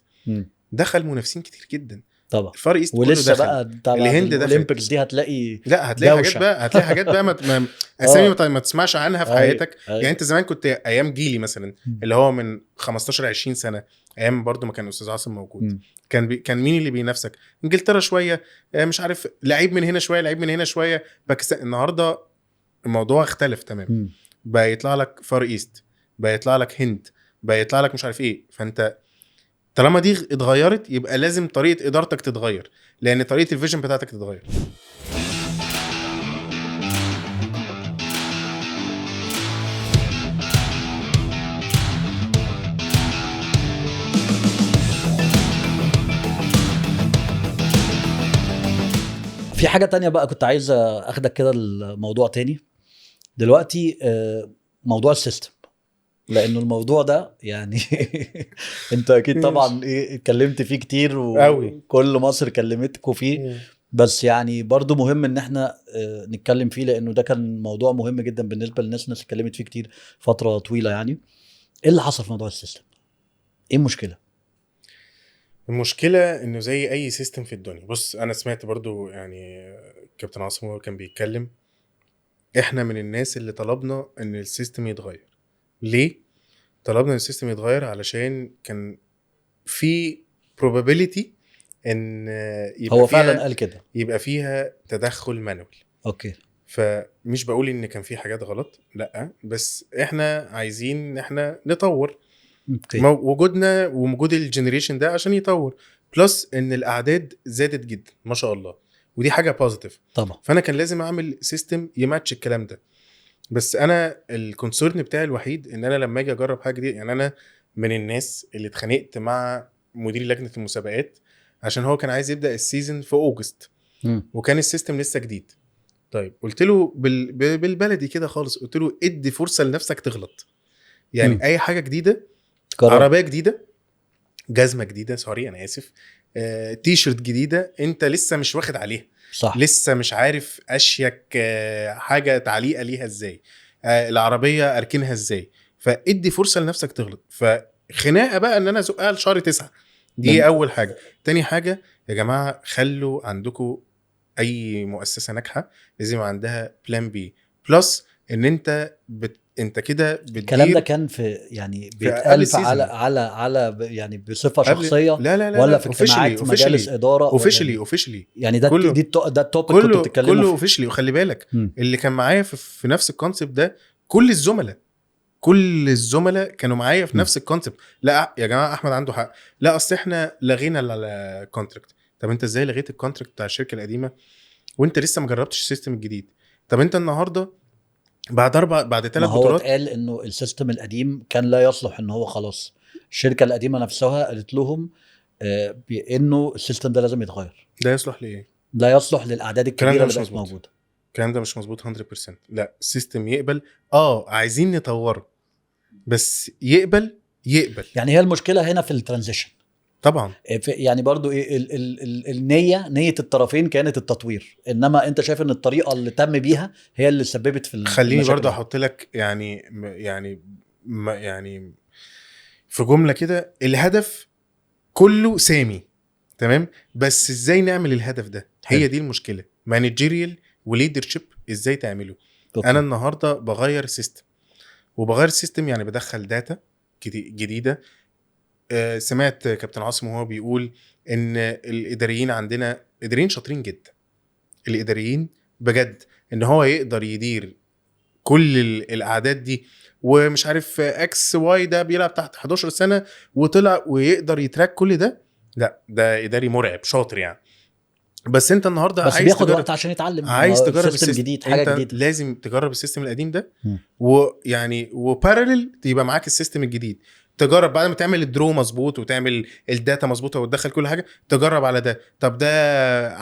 دخل منافسين كتير جدا طبعا. ال Far East ولسه بقى الهند دخل، ال Olympics دي هتلاقي، لا هتلاقي حاجات بقى، هتلاقي حاجات بقى ما اسامي ما تسمعش عنها في حياتك. يعني انت زمان كنت ايام جيلي مثلا اللي هو من 15 20 سنة، ايام برضو ما كان استاذ عاصم موجود، كان مين اللي بينافسك؟ انجلترا شوية، مش عارف لعيب من هنا شوية، لعيب من هنا شوية، باكستان. النهارده الموضوع اختلف تماما. بقى يطلع لك Far East، بقى يطلع لك هند، بقى يطلع لك مش عارف ايه. فانت طالما دي اتغيرت يبقى لازم طريقة إدارتك تتغير، لأن طريقة ال vision بتاعتك تتغير. في حاجة تانية بقى كنت عايز أخدك كده الموضوع تاني دلوقتي، موضوع ال system، لانه الموضوع ده يعني انت اكيد طبعا ايه اتكلمت فيه كتير وكل مصر كلمتكم فيه، بس يعني برضو مهم ان احنا نتكلم فيه، لانه ده كان موضوع مهم جدا بالنسبة للناس، الناس اتكلمت فيه كتير فترة طويلة. يعني ايه اللي حصل في موضوع ال system؟ ايه المشكلة؟ المشكلة انه زي اي system في الدنيا. بص انا سمعت برضو يعني كابتن عاصم هو كان بيتكلم، احنا من الناس اللي طلبنا ان ال system يتغير. ليه طلبنا ان ال system يتغير؟ علشان كان في probability ان يبقى هو فعلا قال كده، يبقى فيها تدخل manual. okay، فمش بقول ان كان في حاجات غلط، لا، بس احنا عايزين ان احنا نطور. okay. وجودنا ووجود ال generation ده عشان يطور، plus ان الاعداد زادت جدا ما شاء الله، ودي حاجة positive طبعا. فانا كان لازم اعمل system ي match الكلام ده. بس انا ال concern بتاعي الوحيد ان انا لما اجي اجرب حاجة دي، يعني انا من الناس اللي اتخانقت مع مدير لجنة المسابقات عشان هو كان عايز يبدا ال season في August، وكان ال system لسه جديد. طيب قلت له بالبلدي كده خالص، قلت له ادي فرصة لنفسك تغلط. يعني اي حاجة جديدة، عربية جديدة، جزمه جديدة، sorry انا اسف، تي شيرت جديدة، انت لسه مش واخد عليها صح، لسه مش عارف اشيك حاجة تعليقه ليها ازاي، العربية اركنها ازاي، فادي فرصة لنفسك تغلط. فخناقه بقى ان انا ازقها لشهر 9 دي اول حاجة. تاني حاجة يا جماعة، خلوا عندكم اي مؤسسة ناجحة لازم عندها plan B، plus ان انت انت كده بتدير. الكلام ده كان في يعني بيتقال على على على يعني بصفة شخصية، لا لا لا، ولا في اجتماعات مجالس ادارة officially يعني ده دي ده ال topic كنتوا بتتكلموا كله officially. وخلي بالك اللي كان معايا في نفس ال concept ده كل الزملاء كانوا معايا في نفس ال concept. لا يا جماعة احمد عنده حق، لا اصل احنا لغينا ال contract. طب انت ازاي لغيت ال contract بتاع الشركة القديمة وانت لسه ما جربتش ال system الجديد؟ طب انت النهارده بعد 3 بطولات، هو قال انه ال system القديم كان لا يصلح، ان هو خلاص الشركة القديمة نفسها قالت لهم بانه ال system ده لازم يتغير. ده يصلح لايه؟ لا يصلح للاعداد الكبيرة اللي بقت موجودة. الكلام ده مش مظبوط 100%. لا ال system يقبل، عايزين نطوره بس يقبل. يعني هي المشكلة هنا في ال transition طبعا. يعني برضو إيه النية، نية الطرفين كانت التطوير، انما انت شايف ان الطريقة اللي تم بيها هي اللي سببت في خليني برضو احط لك يعني في جملة كده، الهدف كله سامي تمام، بس ازاي نعمل الهدف ده؟ هي دي المشكلة، managerial و leadership ازاي تعمله. okay. انا النهاردة بغير system، وبغير system يعني بدخل data جديدة. سمعت كابتن عاصم وهو بيقول ان الاداريين عندنا اداريين شاطرين جدا، الاداريين بجد ان هو يقدر يدير كل الاعداد دي ومش عارف X Y ده بيلعب تحت 11 سنة وطلع، ويقدر ي track كل ده. لا ده اداري مرعب شاطر يعني. بس انت النهارده بس عايز بياخد تجرب، وقت عشان يتعلم، عايز تجرب system جديد، حاجة انت جديدة. لازم تجرب ال system القديم ده، ويعني و parallel يبقى معاك ال system الجديد. تجرب بعد ما تعمل ال draw مظبوط وتعمل ال data مظبوطة وتدخل كل حاجة، تجرب على ده. طب ده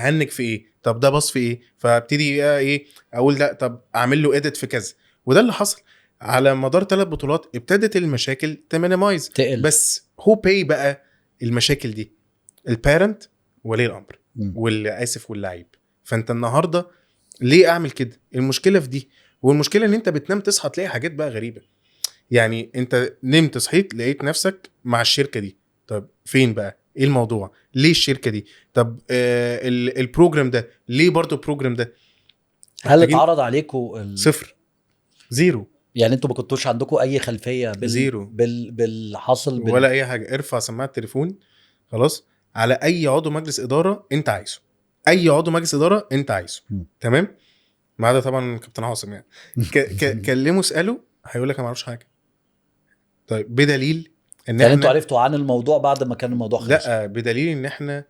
هنج في ايه؟ طب ده باظ في ايه؟ فابتدي ايه اقول لا طب اعمل له edit في كذا. وده اللي حصل على مدار 3 بطولات، ابتدت المشاكل ت minimize. تقل. بس who pay بقى المشاكل دي؟ ال parent، ولي الامر، واللي اسف واللعيب. فانت النهارده ليه اعمل كده؟ المشكلة في دي، والمشكلة ان انت بتنام تصحى تلاقي حاجات بقى غريبة. يعني انت نمت صحيت لقيت نفسك مع الشركة دي، طب فين بقى؟ ايه الموضوع؟ ليه الشركة دي؟ طب ال program ده ليه برضو ال program ده؟ هل اتعرض عليكم؟ صفر، zero. يعني انتوا ما كنتوش عندكم اي خلفية zero بالحاصل ولا اي حاجة؟ ارفع سماعه التليفون خلاص على اي عضو مجلس ادارة انت عايزه، اي عضو مجلس ادارة انت عايزه، تمام؟ ما عدا طبعا كابتن عاصم يعني. كلمة اساله، هيقول لك انا ما اعرفش حاجة. طيب بدليل ان يعني انتوا عرفتوا عن الموضوع بعد ما كان الموضوع خلص؟ لا، بدليل ان احنا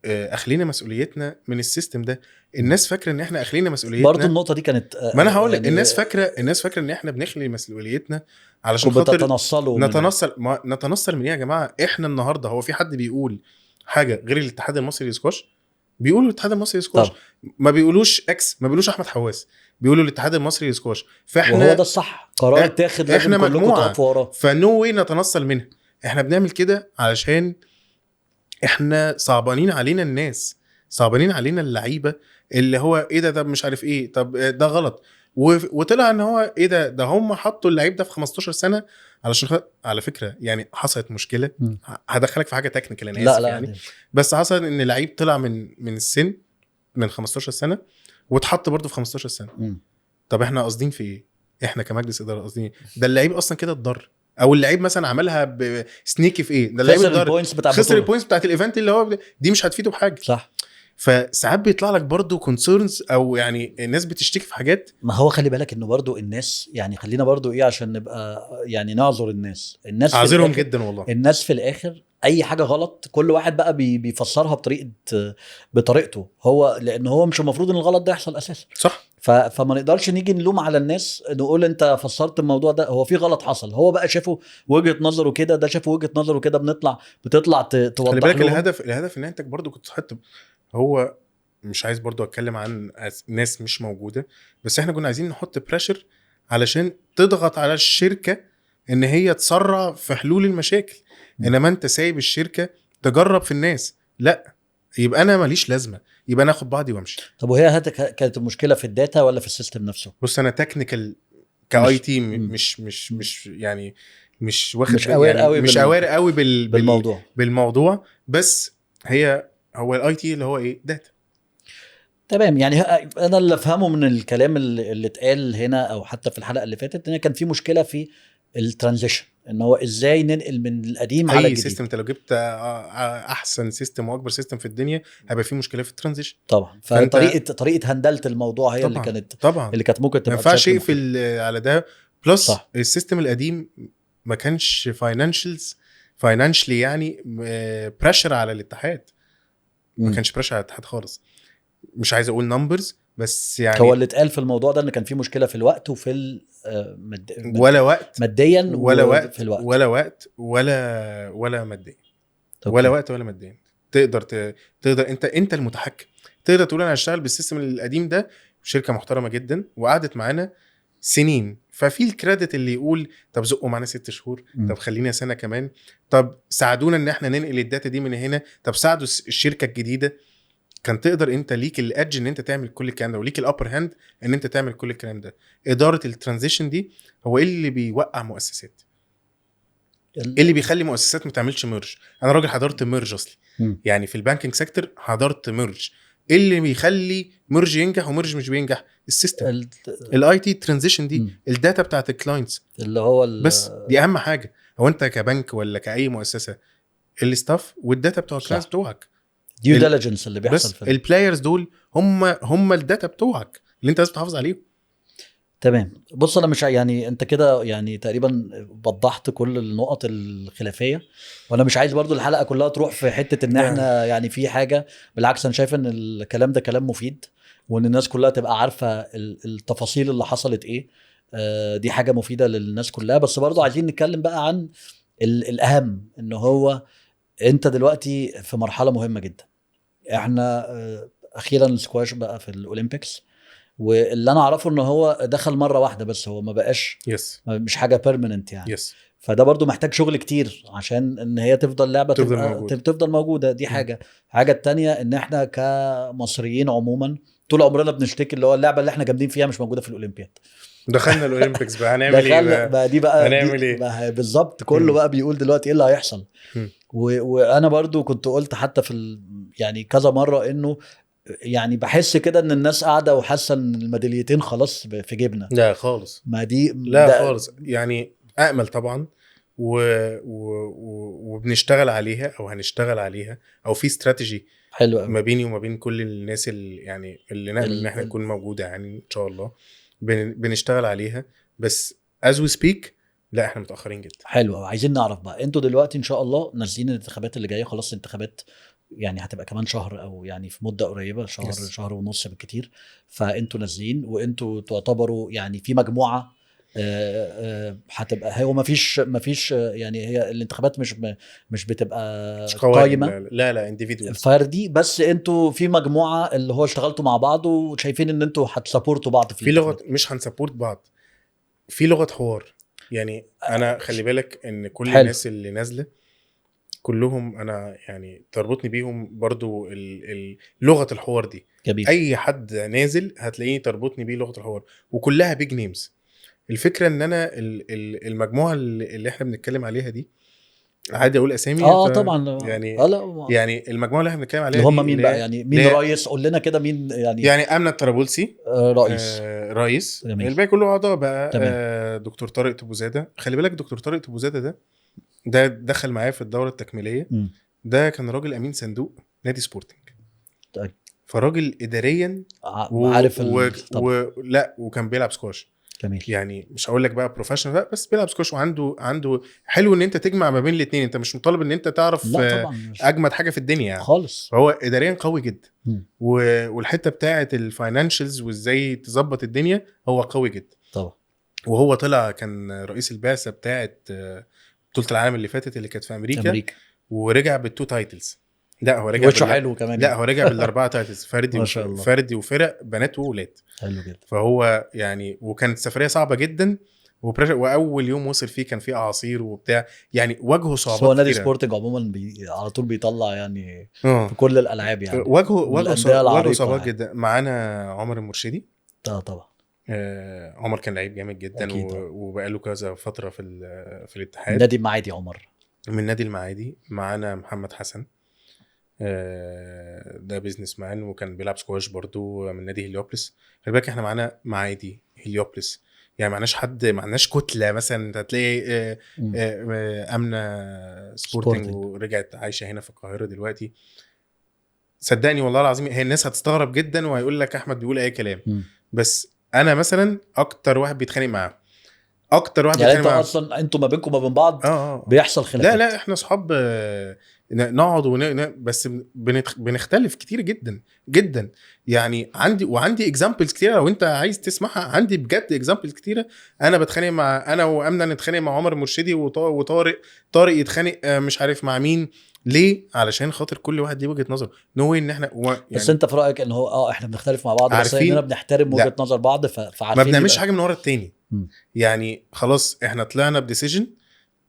اخلينا مسؤوليتنا من ال system ده. الناس فاكره ان احنا اخلينا مسؤوليتنا، برضو النقطة دي كانت، ما انا هقول لك يعني الناس فاكره ان احنا بنخلي مسؤوليتنا علشان خاطر نتنصل. ما نتنصل من ايه يا جماعة؟ احنا النهارده هو في حد بيقول حاجة غير الاتحاد المصري للسكواش؟ بيقولوا الاتحاد المصري للسكواش، ما بيقولوش X، ما بيقولوش احمد حواس، بيقولوا الاتحاد المصري للسكواش. فاحنا وهو ده الصح، قرار اتاخد، لازم كلكم تقفوا وراه. ف no way نتنصل منها. احنا بنعمل كده علشان احنا صعبانين علينا الناس، صعبانين علينا اللعيبة، اللي هو ايه ده، طب مش عارف ايه، طب ده غلط. وطلع ان هو ايه ده هم حطوا اللعيب ده في 15 سنة علشان على فكرة يعني حصلت مشكلة. هدخلك في حاجة technical انا اسف لا يعني، بس حصل ان اللعيب طلع من السن من 15 سنة واتحط برضه في 15 سنة. طب احنا قاصدين في ايه؟ احنا كمجلس ادارة قاصدين إيه؟ ده اللعيب اصلا كده اتضر، او اللعيب مثلا عملها ب sneaky في ايه، ده اللعيب اتضر، خسر ال points بتاعت ال event اللي هو دي مش هتفيده بحاجة. صح. فساعات بيطلع لك برضو concerns، او يعني الناس بتشتكي في حاجات. ما هو خلي بالك انه برضو الناس، يعني خلينا برضو ايه عشان نبقى يعني نعذر الناس، الناس اعذرهم جدا والله. الناس في الاخر اي حاجة غلط كل واحد بقى بيفسرها بطريقته هو، لان هو مش المفروض ان الغلط ده يحصل اساسا. صح. فما نقدرش نيجي نلوم على الناس نقول انت فسرت الموضوع ده، هو في غلط حصل، هو بقى شافه وجهة نظره كده، ده شافه وجهة نظره كده، بتطلع توضح. خلي بالك الهدف ان انت برضو كنت تحط، هو مش عايز برضو اتكلم عن ناس مش موجودة، بس احنا كنا عايزين نحط pressure علشان تضغط على الشركة ان هي تسرع في حلول المشاكل. انما انت سايب الشركة تجرب في الناس، لا يبقى انا ماليش لازمه، يبقى انا اخد بعضي وامشي. طب وهي كانت المشكلة في ال data ولا في ال system نفسه؟ بص انا technical ك IT مش مش مش يعني مش واخد، مش aware قوي، مش aware قوي بالموضوع، بس هو ال IT اللي هو ايه، data. تمام. يعني انا اللي افهمه من الكلام اللي اتقال هنا او حتى في الحلقة اللي فاتت ان كان في مشكلة في ال transition، ان هو ازاي ننقل من القديم على الجديد. اي system انت لو جبت احسن system واكبر system في الدنيا هيبقى فيه مشكلة في ال transition طبعا. فطريقة طريقه handle ت الموضوع هي طبعًا اللي كانت طبعا اللي كانت ممكن تبقى ما ينفعش يقفل على ده. plus ال system القديم ما كانش financially يعني pressure على الاتحاد، ما كانش pressure على الاتحاد خالص. مش عايز اقول numbers بس يعني هو اللي اتقال في الموضوع ده ان كان في مشكلة في الوقت وفي ولا وقت ماديا ولا وقت في الوقت ولا وقت ولا ماديا ولا وقت ولا ماديا. تقدر تقدر انت المتحكم، تقدر تقول انا هشتغل بال system القديم ده. شركة محترمه جدا وقعدت معانا سنين، ففي ال credit اللي يقول طب زقوا معانا 6 شهور، طب خلينا سنة كمان، طب ساعدونا ان احنا ننقل ال data دي من هنا، طب ساعدوا الشركة الجديدة. كان تقدر انت ليك ال edge ان انت تعمل كل الكلام ده، وليك ال upper hand ان انت تعمل كل الكلام ده. ادارة ال transition دي هو ايه اللي بيوقع مؤسسات، ايه اللي بيخلي مؤسسات ما تعملش merge. انا راجل حضرت merge اصلي، يعني في ال banking sector حضرت merge. ايه اللي بيخلي merge ينجح و merge مش بينجح؟ ال system، ال IT transition دي، ال data بتاعت ال clients اللي هو بس دي اهم حاجة. هو انت كبنك ولا كاي مؤسسة ال staff وال data بتوع ال clients بتوعك، due diligence اللي بيحصل في ال players دول هم ال data بتوعك اللي انت لازم تحافظ عليهم. تمام. بص انا مش يعني انت كده يعني تقريبا وضحت كل النقط الخلافية، وانا مش عايز برضو الحلقة كلها تروح في حتة ان احنا يعني في حاجة، بالعكس انا شايف ان الكلام ده كلام مفيد، وان الناس كلها تبقى عارفه التفاصيل اللي حصلت ايه. دي حاجة مفيدة للناس كلها. بس برضو عايزين نتكلم بقى عن الاهم، ان هو انت دلوقتي في مرحلة مهمة جدا. احنا اخيرا السكواش بقى في ال Olympics، واللي انا اعرفه ان هو دخل مرة واحدة بس، هو ما بقاش مش حاجة permanent يعني. فده برضو محتاج شغل كتير عشان ان هي تفضل لعبه تفضل موجودة. دي حاجة. حاجة التانية ان احنا كمصريين عموما طول عمرنا بنشتكي اللي هو اللعبة اللي احنا جامدين فيها مش موجودة في الاولمبياد. دخلنا ال Olympics بقى هنعمل ايه بقى؟ دي بقى هنعمل ايه بالظبط؟ كله بقى بيقول دلوقتي ايه اللي هيحصل. وانا برضو كنت قلت حتى في يعني كذا مرة انه يعني بحس كده ان الناس قاعدة وحاسه ان الميداليتين خلاص في جيبنا. لا خالص، ما دي لا خالص يعني. امل طبعا وبنشتغل عليها او هنشتغل عليها، او في استراتيجي حلو ما بيني وما بين كل الناس اللي يعني اللي نامل ان احنا نكون موجودة يعني ان شاء الله بنشتغل عليها. بس as we speak لا احنا متاخرين جدا. حلو، عايزين نعرف بقى انتوا دلوقتي ان شاء الله نازلين الانتخابات اللي جاية، خلاص الانتخابات يعني هتبقى كمان شهر او يعني في مده قريبه، شهر شهر ونص بالكتير. فانتوا نازلين وانتوا تعتبروا يعني في مجموعة هتبقى، هو ما فيش يعني هي الانتخابات مش بتبقى قايمة، لا individuals فردي، بس انتوا في مجموعة اللي هو اشتغلتوا مع بعض وشايفين ان انتوا هت support وا بعض في لغة، مش هن support بعض، في لغة حوار يعني. انا خلي بالك ان كل حلو. الناس اللي نازله كلهم انا يعني تربطني بيهم برضو لغة الحوار دي. جميل. اي حد نازل هتلاقيني تربطني بيه لغة الحوار، وكلها big names. الفكرة ان انا المجموعة اللي احنا بنتكلم عليها دي، عادي اقول اسامي؟ طبعا يعني يعني المجموعة اللي احنا بنتكلم عليها هم مين بقى يعني؟ مين رئيس؟ قول لنا كده مين يعني. يعني امنه الطرابلسي رئيس، رئيس. الباقي كله اعضاء بقى. دكتور طارق تبوزاده، خلي بالك دكتور طارق تبوزاده ده دخل معايا في الدورة التكميليه. ده كان راجل امين صندوق نادي سبورتنج. طيب. فراجل اداريا عارف لا، وكان بيلعب سكواش. جميل. يعني مش هقول لك بقى professional، لا، بس بيلعب سكواش وعنده حلو ان انت تجمع ما بين الاثنين. انت مش مطالب ان انت تعرف اجمد حاجة في الدنيا يعني خالص. فهو اداريا قوي جدا، والحتة بتاعه ال financials وازاي تظبط الدنيا هو قوي جدا طبعا. وهو طلع كان رئيس البعثة بتاعه بطوله العالم اللي فاتت اللي كانت في امريكا. ورجع بال two titles. لا هو رجع وشه حلو كمان. لا هو رجع بالاربعة titles، فردي فردي وفرق بنات وولاد. حلو جدا. فهو يعني، وكانت سفرية صعبة جدا، واول يوم وصل فيه كان فيه اعاصير وبتاع، يعني واجهه صعوبات. هو نادي سبورتنج عموما على طول بيطلع يعني في كل الالعاب يعني. واجهه صعوبات يعني جدا. معانا عمر المرشدي. طبعا. عمر كان لعيب جامد جدا، وبقاله كذا فترة في الاتحاد. نادي المعادي عمر من نادي المعادي. معانا محمد حسن، ده businessman وكان بيلعب سكواش برضو من نادي هليوبلس. خلي بالك احنا معانا معادي هليوبلس، يعني معناش حد، معناش كتلة مثلا. انت هتلاقي امنه سبورتنج ورجعت عايشه هنا في القاهرة دلوقتي. صدقني والله العظيم هي الناس هتستغرب جدا وهيقول لك احمد بيقول اي كلام، بس انا مثلا اكتر واحد بيتخانق معاه، اكتر واحد يعني. انتوا اصلا انتوا ما بينكم وما بين بعض بيحصل خلافات؟ لا احنا اصحاب، نقعد بس بنختلف كتير جدا جدا يعني. عندي examples كتيرة لو انت عايز تسمعها، عندي بجد examples كتيرة. انا بتخانق مع، انا وامنه نتخانق مع عمر المرشدي وطارق، طارق يتخانق مش عارف مع مين. ليه؟ علشان خاطر كل واحد ليه وجهه نظر. no way ان احنا يعني. بس انت في رايك ان هو احنا بنختلف مع بعض، بس اننا بنحترم وجهه نظر بعض، فعارفين ما بنعملش حاجة من ورا التاني. يعني خلاص احنا طلعنا ب decision،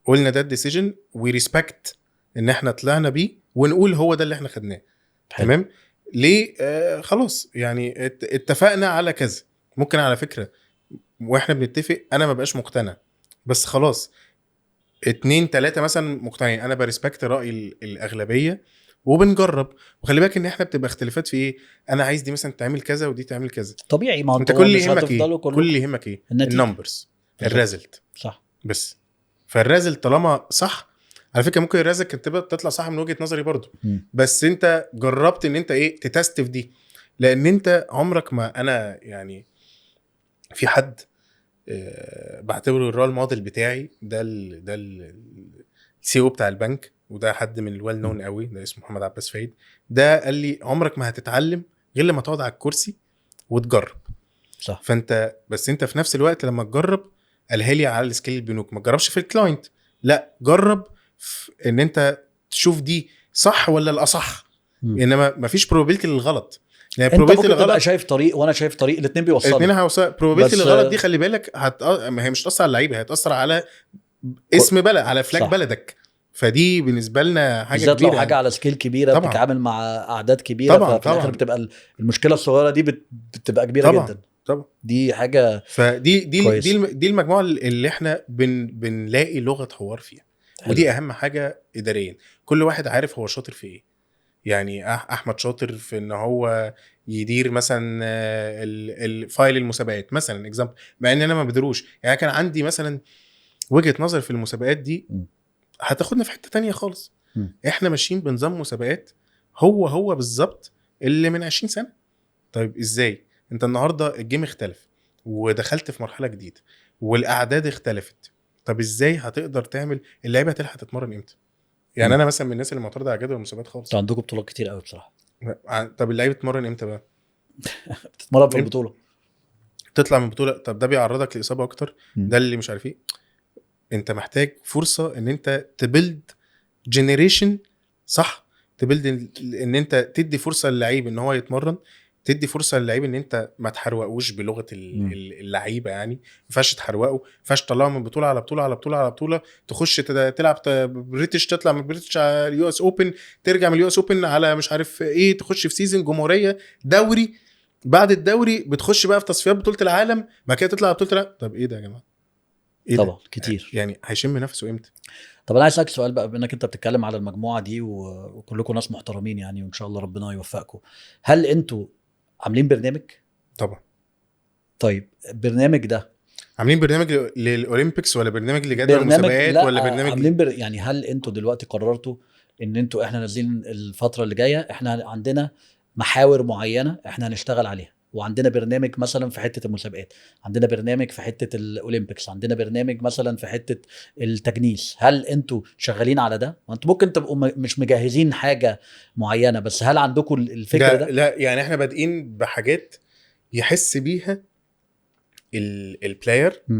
قلنا ده ال decision، و respect ان احنا طلعنا بيه ونقول هو ده اللي احنا خدناه. تمام. ليه؟ خلاص يعني اتفقنا على كذا. ممكن على فكرة واحنا بنتفق انا ما بقاش مقتنع، بس خلاص 2 3 مثلا مقتنعين، انا ب respect راي الاغلبية وبنجرب. وخلي بالك ان احنا بتبقى اختلافات في ايه، انا عايز دي مثلا تعمل كذا ودي تعمل كذا، طبيعي. ما انت كل اللي يهمك ايه؟ كل اللي يهمك ايه؟ ال numbers، ال result. صح. بس فال result طالما صح، على فكرة ممكن ال result كانت تبقى تطلع صح من وجهه نظري برضو، بس انت جربت ان انت ايه ت test في دي، لان انت عمرك ما، انا يعني في حد بعتبره ال role model بتاعي، ده ال ده ال CEO بتاع البنك، وده حد من ال well known قوي، ده اسمه محمد عباس فايد. ده قال لي عمرك ما هتتعلم غير لما تقعد على الكرسي وتجرب. فانت بس انت في نفس الوقت لما تجرب، قالها لي على ال scale البنوك، ما تجربش في ال client، لا جرب في ان انت تشوف دي صح ولا الاصح. انما ما فيش probability للغلط، يعني انت ممكن تبقى شايف طريق وانا شايف طريق، الاثنين بيوصلوا. الاثنين هيوصلوا. probability للغلط دي خلي بالك ما هي مش هتاثر على اللعيبه، هي هتاثر على اسم بلد، على flag بلدك. فدي بالنسبة لنا حاجة بالذات كبيرة لو حاجة يعني. على scale كبيرة بتتعامل مع اعداد كبيره، ففي الاخر بتبقى المشكلة الصغيرة دي بتبقى كبيرة جدا. طبعا. دي حاجة فدي دي كويس. دي المجموعة اللي احنا بنلاقي لغة حوار فيها. ودي اهم حاجة اداريا، كل واحد عارف هو شاطر في ايه. يعني احمد شاطر في ان هو يدير مثلا ال file المسابقات مثلا example، مع ان انا ما بدروش. يعني كان عندي مثلا وجهه نظر في المسابقات دي هتاخدنا في حتة تانية خالص. احنا ماشيين بنظام مسابقات هو هو بالظبط اللي من 20 سنة. طيب ازاي انت النهارده ال game اختلف ودخلت في مرحلة جديدة والاعداد اختلفت، طب ازاي هتقدر تعمل اللعيبة هتلحق تتمرن امتى؟ يعني انا مثلا من الناس اللي معترضة على جدول المسابقات خالص. انتوا عندكم بطولات كتير قوي بصراحة. طب اللعيبة تتمرن امتى بقى؟ بتتمرن في البطولة، تطلع من بطوله، طب ده بيعرضك لاصابة اكتر، ده اللي مش عارف ايه. انت محتاج فرصة ان انت ت build generation صح، ت build ان انت تدي فرصة للعيب ان هو يتمرن، تدي فرصة للعيب ان انت ما تحرقوش بلغه اللعيبة. يعني ما ينفعش تحرقه، ما ينفعش تطلعه من بطوله على بطوله على بطوله على بطوله، تخش تلعب British، تطلع من British على ال US Open، ترجع من ال US Open على مش عارف ايه، تخش في season جمهورية دوري، بعد الدوري بتخش بقى في تصفيات بطوله العالم، بعد كده تطلع بطوله العالم. طب ايه ده يا جماعة؟ إيه طبعا كتير. يعني هيشم نفسه امتى؟ طب انا عايز اسالك سؤال بقى، بما انك انت بتتكلم على المجموعة دي وكلكم ناس محترمين يعني، وان شاء الله ربنا يوفقكم، هل انتوا عاملين برنامج؟ طبعا. طيب البرنامج ده عاملين برنامج لل Olympics ولا برنامج لجدول المسابقات ولا برنامج عاملين يعني هل انتوا دلوقتي قررتوا ان انتوا احنا نازلين الفترة اللي جاية احنا عندنا محاور معينة احنا هنشتغل عليها، وعندنا برنامج مثلا في حتة المسابقات، عندنا برنامج في حتة ال Olympics، عندنا برنامج مثلا في حتة التجنيس، هل انتوا شغالين على ده؟ وانتوا ممكن تبقوا مش مجهزين حاجة معينة، بس هل عندكم الفكرة ده؟ لا يعني احنا بادئين بحاجات يحس بيها ال player.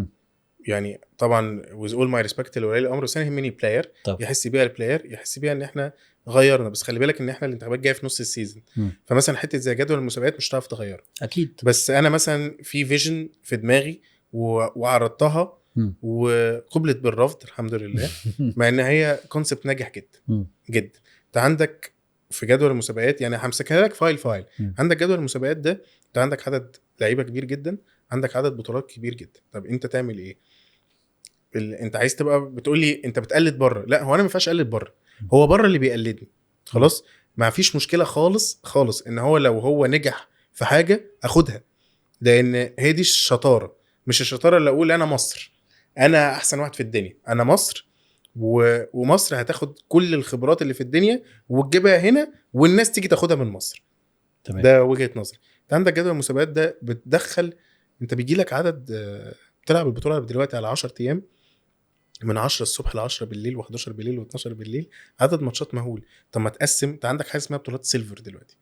يعني طبعا with all my respect لولي الامر، بس انا يهمني player يحس بيها ال player، يحس بيها ان احنا غيرنا. بس خلي بالك ان احنا الانتخابات جاية في نص ال season، فمثلا حتة زي جدول المسابقات مش هتعرف تغيره اكيد. بس انا مثلا في vision في دماغي وعرضتها وقبلت بالرفض الحمد لله، مع ان هي concept ناجح جدا جدا. انت عندك في جدول المسابقات، يعني همسكها لك file عندك جدول المسابقات ده، انت عندك عدد لعيبة كبير جدا، عندك عدد بطولات كبير جدا. طب انت تعمل ايه؟ انت عايز تبقى بتقول لي انت بتقلد بره؟ لا، هو انا ما ينفعش اقلد بره، هو بره اللي بيقلدني. خلاص ما فيش مشكلة خالص خالص ان هو لو هو نجح في حاجة اخدها، لان هي دي الشطارة. مش الشطارة اللي اقول انا مصر، انا احسن واحد في الدنيا، انا مصر ومصر هتاخد كل الخبرات اللي في الدنيا وتجيبها هنا والناس تيجي تاخدها من مصر. تمام. ده وجهه نظري. انت عندك جدول المسابقات ده بتدخل، انت بيجي لك عدد، بتلعب البطولة دلوقتي على 10 ايام، من 10 الصبح ل 10 بالليل و11 بالليل و12 بالليل، عدد ماتشات مهول. طب ما تقسم، انت عندك حاجة اسمها بطولات silver دلوقتي،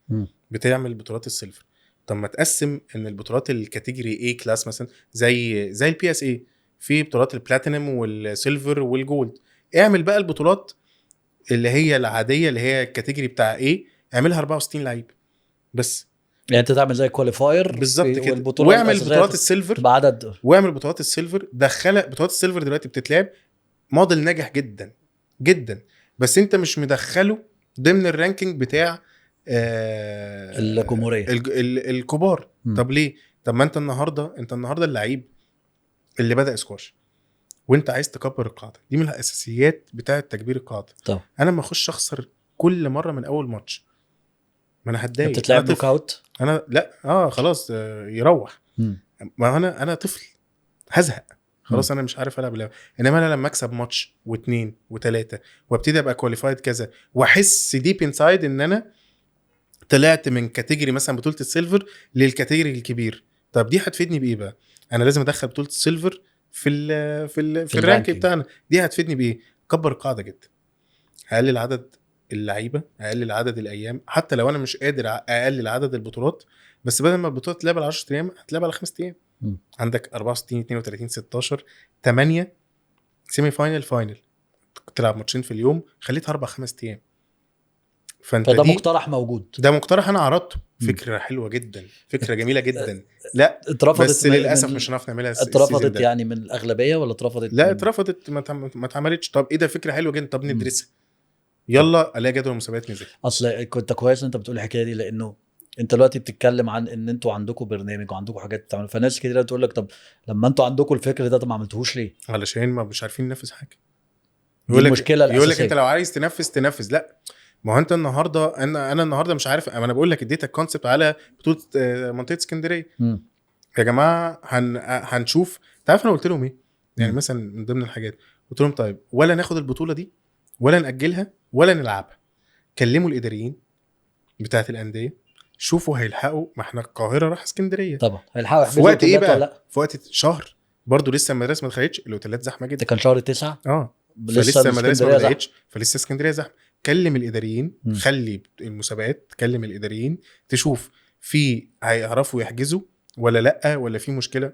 بتعمل بطولات ال silver. طب ما تقسم ان البطولات ال category A class مثلا زي ال PSA، في بطولات ال platinum وال silver وال gold. اعمل بقى البطولات اللي هي العادية اللي هي ال category بتاع A، اعملها 64 لعيب بس. يعني انت تعمل زي qualifier بالظبط كده، واعمل بطولات ال silver بعدد، واعمل بطولات ال silver. دخل بطولات ال silver دلوقتي بتتلعب، موديل ناجح جدا جدا، بس انت مش مدخله ضمن ال ranking بتاع الجمهورية الكبار. طب ليه؟ طب ما انت النهارده، اللعيب اللي بدا سكواش وانت عايز تكبر القاعدة دي، من الاساسيات بتاعه تكبير القاعدة. طب انا ما اخش اخسر كل مرة من اول ماتش، ما انا هتضايق. بتتلعب knockout؟ انا لا خلاص يروح. ما انا طفل هزهق خلاص، انا مش عارف العب لعبه. انما انا لما اكسب ماتش واثنين وثلاثة وابتدي ابقى qualified كذا، واحس deep inside ان انا طلعت من category مثلا بطوله ال silver لل category الكبير، طب دي هتفيدني بايه بقى؟ انا لازم ادخل بطوله ال silver في ال في ال في ال rank ال ranking. بتاعنا. دي هتفيدني بايه؟ كبر القاعدة جدا، اقلل عدد اللعيبة، اقلل عدد الايام، حتى لو انا مش قادر اقلل عدد البطولات، بس بدل ما البطولة تلعب على 10 ايام هتلعب على 5 ايام. عندك 64، 32، 16، 8، semi final، final، تلعب ماتشين في اليوم، خليتها 4 5 ايام. فانت فده دي مقترح موجود. ده مقترح انا عرضته، فكرة حلوة جدا، فكرة جميلة جدا. لا اترفضت بس للاسف مش هنعرف نعملها ال season اترفضت ده. يعني من الاغلبية ولا اترفضت لا اترفضت، ما اتعملتش. طب ايه ده، فكرة حلوة جدا، طب ندرسها، يلا الاقي جدول المسابقات نزل. اصل كنت كويس ان انت بتقول الحكاية دي، لانه انت دلوقتي بتتكلم عن ان انتوا عندكم برنامج وعندكم حاجات بتعملوا، فناس كتير تقول لك طب لما انتوا عندكم الفكر ده طب ما عملتوهوش ليه؟ علشان ما مش عارفين ننفذ حاجة. دي يقول لك المشكلة يقول لك الاساسية. انت لو عايز تنفذ تنفذ. لا ما هو انت النهارده، انا النهارده مش عارف. انا بقول لك اديتك concept على بطوله منطقة اسكندرية. يا جماعة هنشوف. انت عارف انا قلت لهم ايه؟ يعني مثلا من ضمن الحاجات قلت لهم طيب ولا ناخد البطولة دي ولا ناجلها ولا نلعبها. كلموا الاداريين بتاعه الاندية، شوفوا هيلحقوا، ما احنا القاهرة راح اسكندرية طبعا هيلحقوا في يحجزوا وقت ايه اوتيلات ولا بقى؟ لا؟ في وقت شهر برضه لسه المدارس ما دخلتش، الاوتيلات زحمة ده جدا. كان شهر 9 فلسه المدارس ما اسكندرية زحمة. بداتش، فلسه اسكندرية زحمة. كلم الاداريين، خلي المسابقات، كلم الاداريين تشوف في هيعرفوا يحجزوا ولا لا، ولا في مشكلة.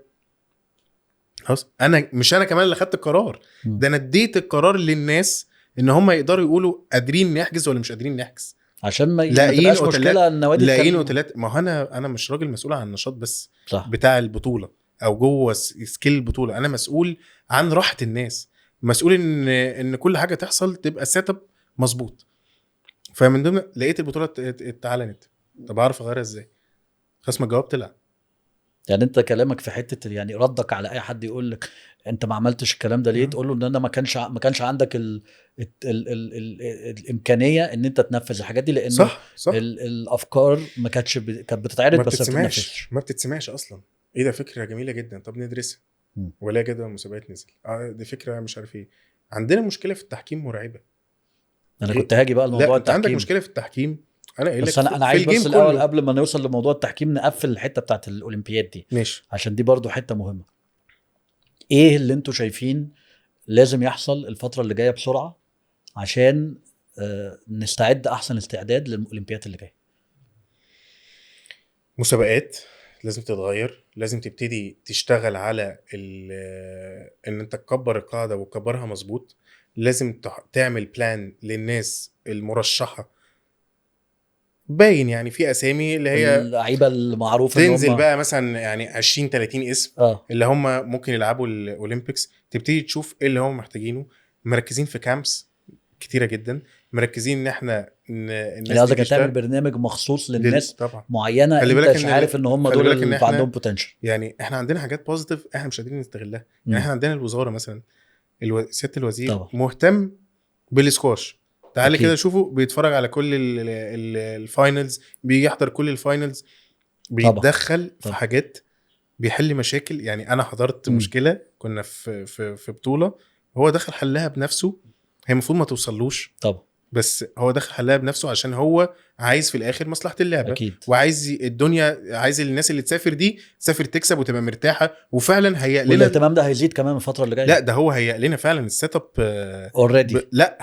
خلاص انا مش انا كمان اللي خدت القرار ده، انا اديت القرار للناس ان هم يقدروا يقولوا قادرين نحجز ولا مش قادرين نحجز، عشان ما لاقيين تبقاش أوتيلات، مشكلة النوادي لاقيين تكلم. اوتيلات. ما هو انا مش راجل مسؤول عن النشاط بس صح. بتاع البطولة او جوه scale البطولة، انا مسؤول عن راحة الناس، مسؤول ان كل حاجة تحصل تبقى set up مظبوط. فمن ضمن لقيت البطولة اتعلنت، طب اعرف اغيرها ازاي؟ خلاص ما الجواب طلع. يعني انت كلامك في حتة، يعني ردك على اي حد يقول لك انت ما عملتش الكلام ده ليه، تقول له ان انا ما كانش عندك ال ال ال ال ال الامكانية ان انت تنفذ الحاجات دي، لانه صح صح الافكار ما كانتش كانت بتتعرض ما بس ما بتتسمعش، بتتنفذش. ما بتتسمعش اصلا. ايه ده فكرة جميلة جدا، طب ندرسها. ولا جدول المسابقات نزل، دي فكرة مش عارف ايه. عندنا مشكلة في التحكيم مرعبة. انا كنت هاجي بقى لموضوع لا انت عندك التحكيم. مشكلة في التحكيم. انا قايل لك بس انا عايز في ال game بس الاول كله. قبل ما نوصل لموضوع التحكيم نقفل الحتة بتاعت الاولمبياد دي، ماشي، عشان دي برضو حتة مهمة. ايه اللي انتوا شايفين لازم يحصل الفترة اللي جاية بسرعة عشان نستعد احسن استعداد للاولمبياد اللي جاية؟ مسابقات لازم تتغير، لازم تبتدي تشتغل على ان انت تكبر القاعدة وتكبرها مظبوط. لازم تعمل plan للناس المرشحه، باين يعني في اسامي اللي هي اللعيبة المعروفة إن تنزل هم بقى مثلا يعني 20 30 اسم اللي هم ممكن يلعبوا ال Olympics. تبتدي تشوف ايه اللي هم محتاجينه. مركزين في camps كتيرة جدا، مركزين ان احنا الناس يعني قصدك دي هتعمل تشتغل. برنامج مخصوص للناس طبعا معينة خلي انت بالك مش إن عارف ان هم خلي دول بالك إن اللي إحنا عندهم potential. يعني احنا عندنا حاجات positive احنا مش قادرين نستغلها. يعني احنا عندنا الوزارة مثلا، سيادة الوزير طبعا. مهتم بالسكواش، تعالى أكيد. كده شوفوا بيتفرج على كل ال finals، بيجي يحضر كل ال finals، بيتدخل في طبعا. حاجات، بيحل مشاكل. يعني انا حضرت مشكلة كنا في في في بطوله، هو دخل حلها بنفسه، هي المفروض ما توصلوش طبعا، بس هو دخل حلها بنفسه عشان هو عايز في الاخر مصلحة اللعبة. اكيد. وعايز الدنيا، عايز الناس اللي تسافر دي تسافر تكسب وتبقى مرتاحة. وفعلا هيأ لنا والاهتمام ده هيزيد كمان الفترة اللي جاية. لا ده هو هيأ لنا فعلا ال set up already. لا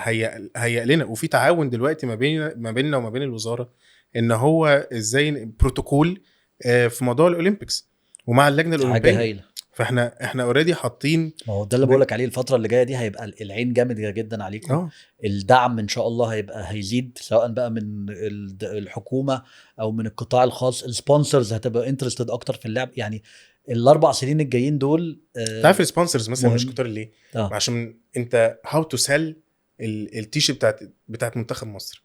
هيأ لنا، وفي تعاون دلوقتي ما بيننا وما بين الوزارة، ان هو ازاي بروتوكول في موضوع ال Olympics ومع اللجنة حاجة الاولمبية. هايلة. فاحنا already حاطين. ما هو ده اللي بقول لك عليه، الفترة اللي جاية دي هيبقى العين جامد جدا عليكم. الدعم ان شاء الله هيبقى هيزيد، سواء بقى من الحكومة او من القطاع الخاص. ال sponsors هتبقى interested اكتر في اللعب. يعني ال4 سنين الجايين دول تعرف ال sponsors مثلا مش كتار ليه؟ عشان انت how to sell التيشيرت بتاعت منتخب مصر،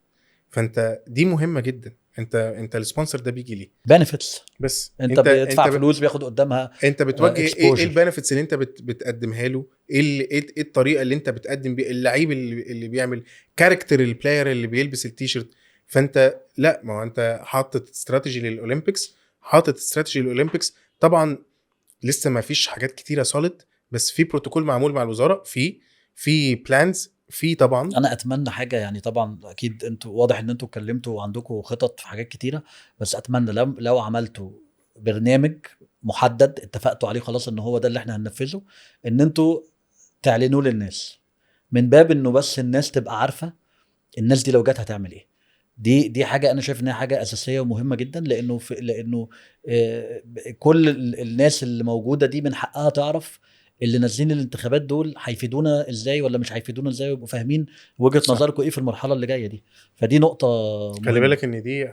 فانت دي مهمة جدا. انت ال sponsor ده بيجي ليه؟ benefits. بس انت بتدفع فلوس بياخد قدامها. انت بتوجه ايه ال benefits اللي انت بتقدمها له؟ ايه الطريقة اللي انت بتقدم بيها اللعيب اللي بيعمل character ال player اللي بيلبس التيشيرت؟ فانت لا، ما هو انت حاطط استراتيجي لل Olympics، حاطط strategy لل Olympics. طبعا لسه ما فيش حاجات كتيرة solid، بس في بروتوكول معمول مع الوزارة، في plans، في طبعا. انا اتمنى حاجة، يعني طبعا اكيد انتوا واضح ان انتوا اتكلمتوا وعندكم خطط في حاجات كتيرة، بس اتمنى لو عملتوا برنامج محدد اتفقتوا عليه خلاص ان هو ده اللي احنا هننفذه، ان انتوا تعلنوه للناس، من باب انه بس الناس تبقى عارفه الناس دي لو جت هتعمل ايه. دي حاجة انا شايف انها حاجة اساسية ومهمة جدا، لانه كل الناس اللي موجودة دي من حقها تعرف اللي نازلين الانتخابات دول هيفيدونا ازاي ولا مش هيفيدونا ازاي، ويبقوا فاهمين وجهه نظركم ايه في المرحلة اللي جاية دي. فدي نقطة مهمة. خلي بالك ان دي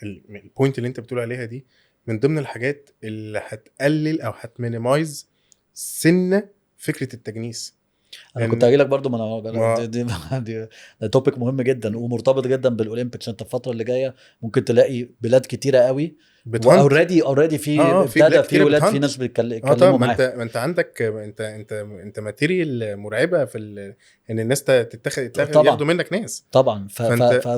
ال point اللي انت بتقول عليها دي من ضمن الحاجات اللي هتقلل او هت minimize سنة فكرة التجنيس. انا كنت هجي لك برضو، ما انا دي topic مهم جدا ومرتبط جدا بال Olympics. انت الفترة اللي جاية ممكن تلاقي بلاد كتيرة قوي already في ابتدى في ولاد، في ناس بيتكلموا معاك. ما انت عندك انت material مرعبة في ان الناس تتاخد ياخدوا منك ناس طبعا.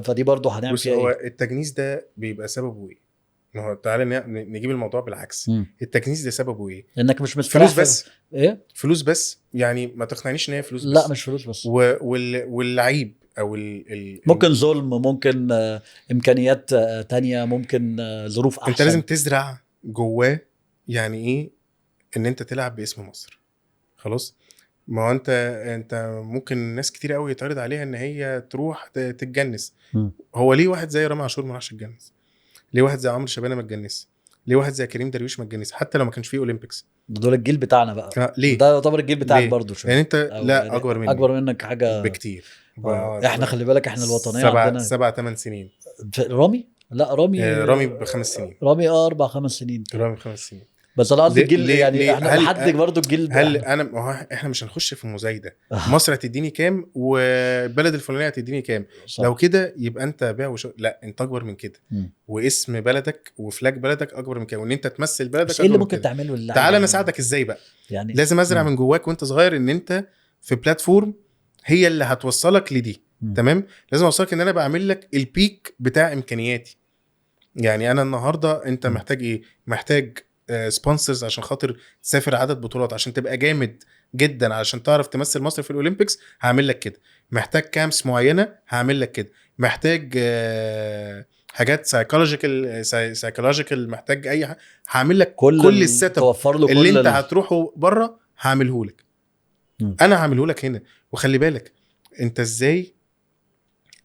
فدي برضو هنعمل فيها ايه؟ التجنيس ده بيبقى سببه ايه؟ ما هو تعالى نجيب الموضوع بالعكس. التجنيس ده سببه ايه؟ انك مش مستريح. فلوس بس. ايه فلوس بس؟ يعني ما تقنعنيش ان هي فلوس بس. لا مش فلوس بس. واللعيب او ممكن ظلم، ممكن امكانيات تانية، ممكن ظروف احسن. انت لازم تزرع جواه يعني ايه ان انت تلعب باسم مصر. خلاص، ما هو انت ممكن ناس كتير قوي يتعرض عليها ان هي تروح تتجنس. هو ليه واحد زي رامي عاشور ما راحش يتجنس؟ ليه واحد زي عمرو شبانه ما اتجنس؟ ليه واحد زي كريم درويش ما اتجنس؟ حتى لو ما كانش فيه Olympics. دول الجيل بتاعنا بقى. ليه؟ ده يعتبر الجيل بتاعك برضو شوية يعني. انت لا يعني اكبر مني، اكبر منك حاجة بكتير. احنا خلي بالك احنا الوطنية عندنا 7-8 سنين. رامي؟ لا رامي ب5 سنين. رامي 4-5 سنين. رامي 5 سنين. بس انا قصدي الجيل يعني احنا لحد برضو الجيل. هل انا احنا مش هنخش في مزايده مصر هتديني كام والبلد الفلانية هتديني كام؟ صح. لو كده يبقى انت بيع لا انت اكبر من كده. واسم بلدك و flag بلدك اكبر من كده، وان انت تمثل بلدك. ايه اللي ممكن تعمله؟ تعالى انا اساعدك ازاي بقى يعني. لازم ازرع من جواك وانت صغير ان انت في platform هي اللي هتوصلك لدي. تمام. لازم اوصلك ان انا بعمل لك ال peak بتاع امكانياتي. يعني انا النهارده انت محتاج ايه؟ محتاج sponsors عشان خاطر تسافر عدد بطولات، عشان تبقى جامد جدا، عشان تعرف تمثل مصر في ال Olympics. هعمل لك كده. محتاج camps معينة، هعمل لك كده. محتاج حاجات psychological، محتاج اي حاجة، هعمل لك كل ال setup اللي انت هتروحه بره هعمله لك. انا هعمله لك هنا. وخلي بالك انت ازاي،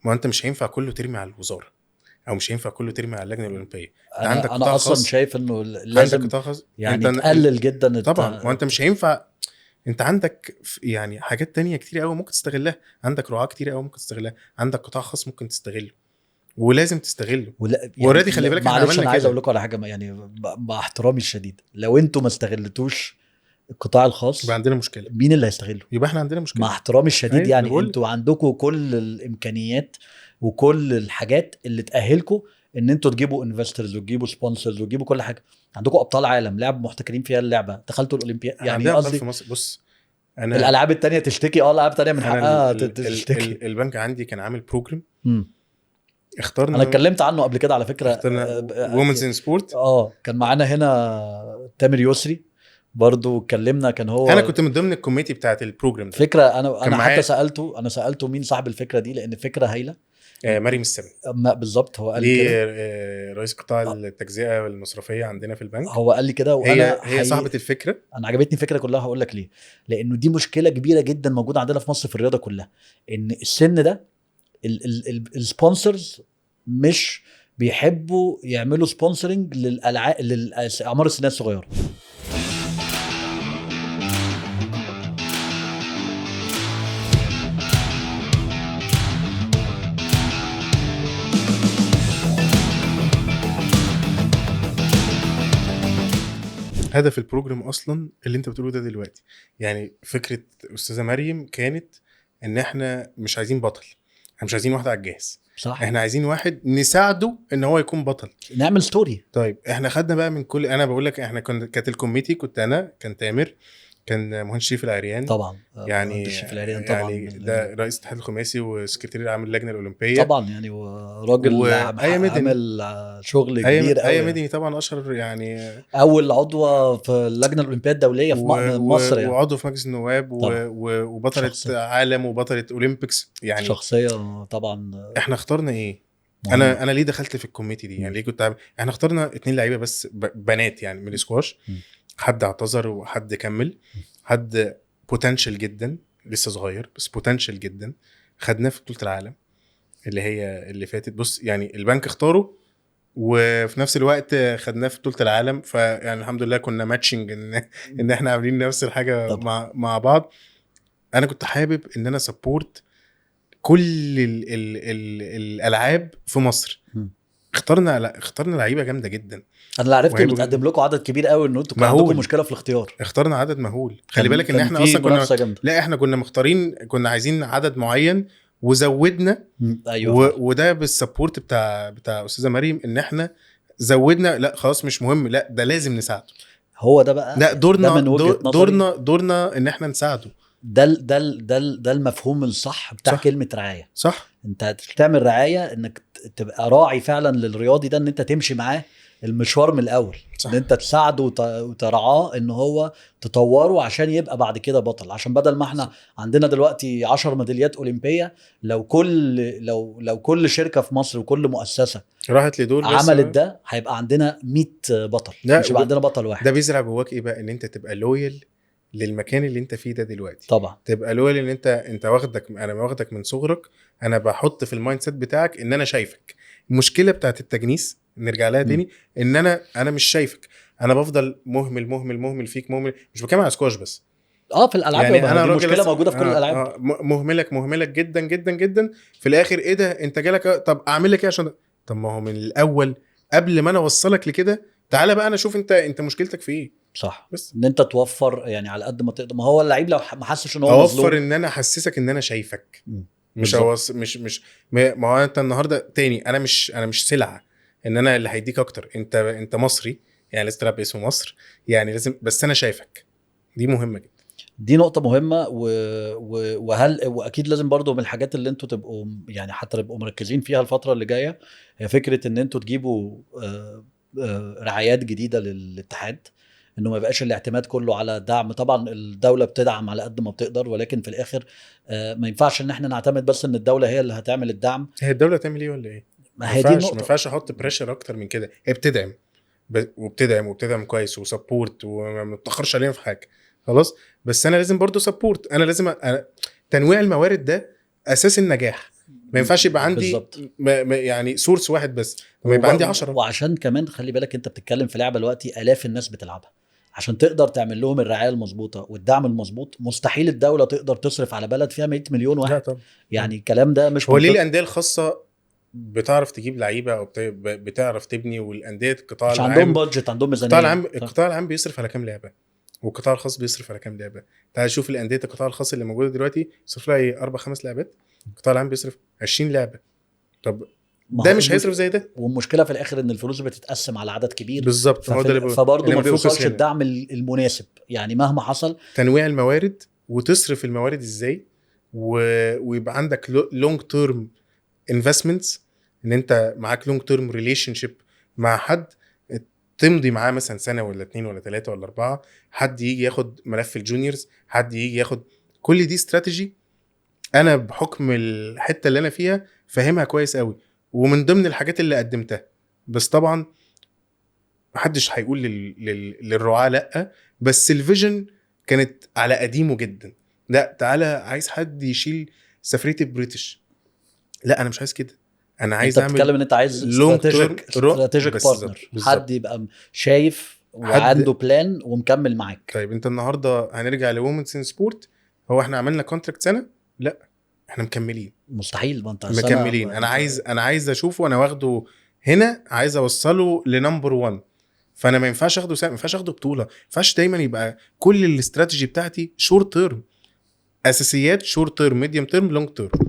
ما انت مش هينفع كله ترمي على الوزارة، او مش هينفع كله ترمي على اللجنة الاولمبية. عندك انا اصلا شايف انه لازم يعني تقلل جدا طبعا. ما انت مش هينفع، انت عندك يعني حاجات تانية كتير قوي ممكن تستغلها، عندك رعاة كتير قوي ممكن تستغلها، عندك قطاع خاص ممكن تستغله ولازم تستغله. already خلي بالك احنا عملنا. انا عايز اقول لكم على حاجة يعني مع احترامي الشديد، لو انتوا ما استغلتوش القطاع الخاص يبقى عندنا مشكلة. مين اللي هيستغله؟ يبقى احنا عندنا مشكلة مع احترامي الشديد. يعني انتوا عندكم كل الامكانيات وكل الحاجات اللي تأهلكم ان انتوا تجيبوا investors وتجيبوا sponsors وتجيبوا كل حاجة. عندكم ابطال عالم، لعب محتكرين فيها اللعبة، دخلتوا الاولمبياد. يعني قصدي في مصر، بص انا الالعاب التانية تشتكي، الالعاب التانية من حقها تشتكي. البنك عندي كان عامل program اخترنا، انا اتكلمت عنه قبل كده على فكرة، Women's in Sport. كان معانا هنا تامر يسري برضو، اتكلمنا، كان هو انا كنت من ضمن ال committee بتاعه ال program ده. فكرة انا حتى سالته مين صاحب الفكرة دي، لان فكرة هايلة. مريم السبي بالظبط، هو قال لي كده، رئيس قطاع التجزئة المصرفية عندنا في البنك، هو قال لي كده، وانا هي صاحبه الفكرة. انا عجبتني الفكرة كلها، هقول لك ليه. لانه دي مشكلة كبيرة جدا موجودة عندنا في مصر في الرياضة كلها، ان السن ده ال sponsors مش بيحبوا يعملوا sponsoring للالعاب للاعمار السنية الصغيرة. هدف ال program اصلا اللي انت بتقوله ده دلوقتي، يعني فكرة استاذه مريم كانت ان احنا مش عايزين بطل، احنا مش عايزين واحد على الجاهز، صح. احنا عايزين واحد نساعده ان هو يكون بطل، نعمل story. طيب احنا خدنا بقى من كل، انا بقول لك احنا كانت ال committee، كنت انا، كان تامر، كان مهندس شريف العريان طبعا، يعني شريف العريان طبعا، يعني ده رئيس الاتحاد الخماسي وسكرتير العام اللجنة الاولمبية طبعا، يعني وراجل عامل شغل كبير قوي. اي مدني طبعا، اشهر يعني اول عضوة في اللجنة الاولمبية الدولية في مصر يعني، وعضو في مجلس النواب وبطله عالم وبطله Olympics، يعني شخصية طبعا. احنا اخترنا ايه؟ انا ليه دخلت في ال committee دي؟ يعني ليه كنت احنا اخترنا 2 لعيبة بس بنات يعني من الاسكواش، حد اعتذر وحد كمل، حد potential جدا لسه صغير بس potential جدا، خدناه في بطوله العالم اللي هي اللي فاتت. بص يعني البنك اختاره وفي نفس الوقت خدناه في بطوله العالم، فيعني الحمد لله كنا matching ان احنا عاملين نفس الحاجة مع بعض. انا كنت حابب ان انا support كل ال ال ال الالعاب في مصر. اخترنا لعيبة جامدة جدا. انا اللي عرفت ان اتقدم لكم عدد كبير قوي، ان انتوا كان عندكم مشكلة في الاختيار. اخترنا عدد مهول. خلي بالك ان احنا اصلا كنا، لا احنا كنا مختارين، كنا عايزين عدد معين وزودنا. ايوه. وده بال support بتاع استاذه مريم، ان احنا زودنا. لا خلاص مش مهم، لا ده لازم نساعده. هو ده بقى، لا دورنا، ده من وجهة نظري دورنا ان احنا نساعده. ده ده ده ده المفهوم الصح بتاع صح. كلمة رعاية. صح. انت تعمل رعاية انك تبقى راعي فعلا للرياضي ده، ان انت تمشي معاه المشوار من الاول. صح. ان انت تساعده وترعاه، ان هو تطوره عشان يبقى بعد كده بطل. عشان بدل ما احنا عندنا دلوقتي 10 ميداليات اولمبيه، لو كل لو كل شركة في مصر وكل مؤسسة راحت لدول عملت ده، هيبقى عندنا 100 بطل، مش هيبقى عندنا بطل واحد. ده بيزرع جواك ايه بقى؟ ان انت تبقى loyal للمكان اللي انت فيه ده دلوقتي. طبعا تبقى loyal ان انت واخدك، انا واخدك من صغرك، انا بحط في ال mindset بتاعك ان انا شايفك. المشكلة بتاعت التجنيس نرجع لها تاني، ان انا مش شايفك، انا بفضل مهمل مهمل مهمل فيك، مهمل. مش بتكلم على سكواش بس، في الالعاب يعني انا مشكلة موجودة في كل الالعاب. مهملك جدا جدا جدا. في الاخر ايه ده انت جالك، طب اعمل لك ايه عشان؟ طب ما هو من الاول قبل ما انا اوصلك لكده، تعالى بقى انا اشوف انت مشكلتك في ايه. صح. بس ان انت توفر يعني على قد ما تقدر. ما هو اللعيب لو ما حسش ان هو مظلوم، اوفر ان انا احسسك ان انا شايفك. مش أوص... مش مش ما هو انت النهارده تاني، انا مش سلعه ان انا اللي هيديك اكتر. انت مصري يعني لازم تلعب باسم مصر يعني لازم، بس انا شايفك. دي مهمة جدا، دي نقطة مهمة. وهل واكيد لازم برضو من الحاجات اللي انتوا تبقوا يعني حتى تبقوا مركزين فيها الفترة اللي جاية، هي فكرة ان انتوا تجيبوا رعايات جديدة للاتحاد، انه ما يبقاش الاعتماد كله على دعم. طبعا الدولة بتدعم على قد ما بتقدر، ولكن في الاخر ما ينفعش ان احنا نعتمد بس ان الدولة هي اللي هتعمل الدعم. هي الدولة تعمل ايه ولا ايه؟ ما هي دي النقطة. ما ينفعش احط pressure اكتر من كده. هي بتدعم وبتدعم وبتدعم كويس و support، وما بتاخرش علينا في حاجة خلاص، بس انا لازم برضو support. انا لازم تنويع الموارد ده اساس النجاح. ما ينفعش يبقى عندي يعني source واحد بس، ما يبقى عندي 10. وعشان كمان خلي بالك انت بتتكلم في لعبه دلوقتي الاف الناس بتلعبها، عشان تقدر تعمل لهم الرعاية المظبوطه والدعم المظبوط. مستحيل الدولة تقدر تصرف على بلد فيها 100 مليون واحد. يعني الكلام ده مش هو ليه الاندية الخاصة بتعرف تجيب لعيبة او بتعرف تبني، والاندية القطاع العام عندهم budget، عندهم ميزانية. القطاع العام بيصرف على كام لعبه، والقطاع الخاص بيصرف على كام لعبه؟ تعال شوف الاندية القطاع الخاص اللي موجودة دلوقتي بيصرف لها ايه؟ 4-5 لعبات. القطاع العام بيصرف 20 لعبه. طب ده مش هيصرف زي ده. والمشكلة في الاخر ان الفلوس بتتقسم على عدد كبير. بالظبط. فبرضه ما بيوصلش الدعم المناسب. يعني مهما حصل تنويع الموارد، وتصرف الموارد ازاي، ويبقى عندك long term investments، ان انت معاك long term relationship مع حد تمضي معاه مثلا سنة ولا 2 ولا 3 ولا 4، حد يجي ياخد ملف ال juniors، حد يجي ياخد كل دي استراتيجي. انا بحكم الحتة اللي انا فيها فاهمها كويس قوي، ومن ضمن الحاجات اللي قدمتها. بس طبعا محدش هيقول للرعاة لا، بس ال vision كانت على قديمة جدا. لا تعالى عايز حد يشيل سفرية ال British، لا انا مش عايز كده. انا عايز اعمل، انت بتتكلم ان انت عايز strategic partner، حد يبقى شايف وعنده plan ومكمل معاك. طيب انت النهارده هنرجع ل Women's in Sport، هو احنا عملنا contract سنة؟ لا احنا مكملين. مستحيل، ما انت مكملين. انا عايز اشوفه، انا واخده هنا، عايز اوصله ل number 1. فانا ما ينفعش اخده سنة، ما ينفعش اخده بطوله، ما ينفعش دايما يبقى كل الاستراتيجي بتاعتي short term، اساسيات short term، medium term، long term.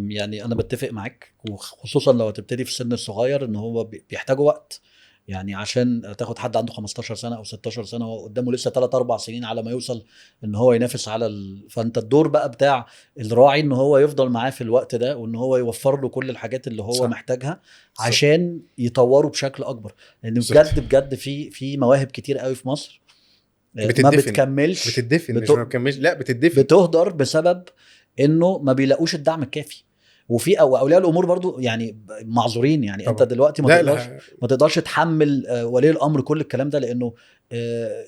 يعني انا بتفق معاك، وخصوصا لو هتبتدي في السن الصغير ان هو بيحتاجوا وقت. يعني عشان تاخد حد عنده 15 سنة او 16 سنة هو قدامه لسه 3-4 سنين على ما يوصل ان هو ينافس على فانت الدور بقى بتاع الراعي ان هو يفضل معاه في الوقت ده، وان هو يوفر له كل الحاجات اللي هو صح. محتاجها عشان يطوره بشكل اكبر. لان بجد بجد في مواهب كتير قوي في مصر ما بتكملش، بتدفن، مش ما بتكملش، لا بتدفن، بتهدر بسبب انه ما بيلاقوش الدعم الكافي. وفي او اولياء الامور برضو يعني معذورين يعني طبعا. انت دلوقتي ما تقدرش تحمل ولي الامر كل الكلام ده، لانه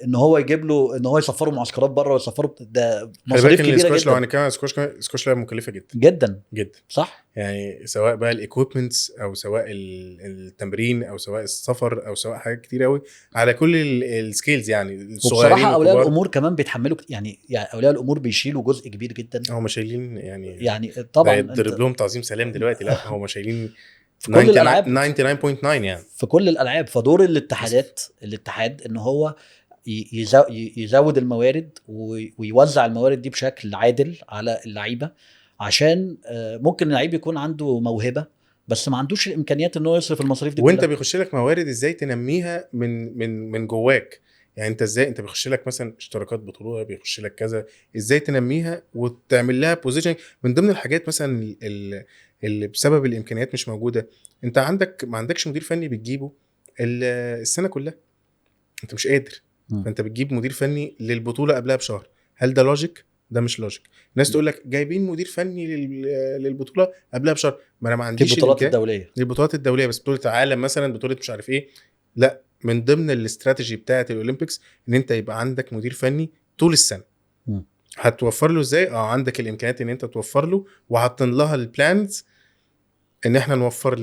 ان هو يجيب له ان هو يسفره معسكرات بره ويسفره، ده مصاريف كبيرة جدا. لو هنتكلم عن سكواش، سكواش لعبه مكلفة جدا جدا جدا، صح؟ يعني سواء بقى ال equipments او سواء التمرين او سواء السفر او سواء حاجات كتير قوي على كل ال scales يعني الصغيرين. وبصراحة اولياء الامور كمان بيتحملوا يعني اولياء الامور بيشيلوا جزء كبير جدا. هم شايلين يعني طبعا يضرب لهم تعظيم سلام دلوقتي. لا هم شايلين في كل الالعاب 99.9 يعني في كل الالعاب. فدور الاتحاد ان هو يزود الموارد ويوزع الموارد دي بشكل عادل على اللعيبة، عشان ممكن اللعيب يكون عنده موهبة بس ما عندوش الامكانيات ان هو يصرف المصاريف دي. وانت بيخش لك موارد ازاي تنميها من من من جواك يعني. انت ازاي، انت بيخش لك مثلا اشتراكات بطوله، بيخش لك كذا، ازاي تنميها وتعمل لها position. من ضمن الحاجات مثلا اللي بسبب الامكانيات مش موجودة، انت عندك ما عندكش مدير فني بتجيبه السنة كلها، انت مش قادر. فانت بتجيب مدير فني للبطولة قبلها بشهر. هل ده logic؟ ده مش logic. الناس تقول لك جايبين مدير فني للبطولة قبلها بشهر، ما انا ما عنديش البطولات الدولية، البطولات الدولية بس، بطوله عالم مثلا، بطوله مش عارف ايه. لا، من ضمن الاستراتيجي بتاعه ال Olympics ان انت يبقى عندك مدير فني طول السنة. هتوفر له ازاي؟ عندك الامكانيات ان انت توفر له، وحاطين لها ال plans ان احنا نوفر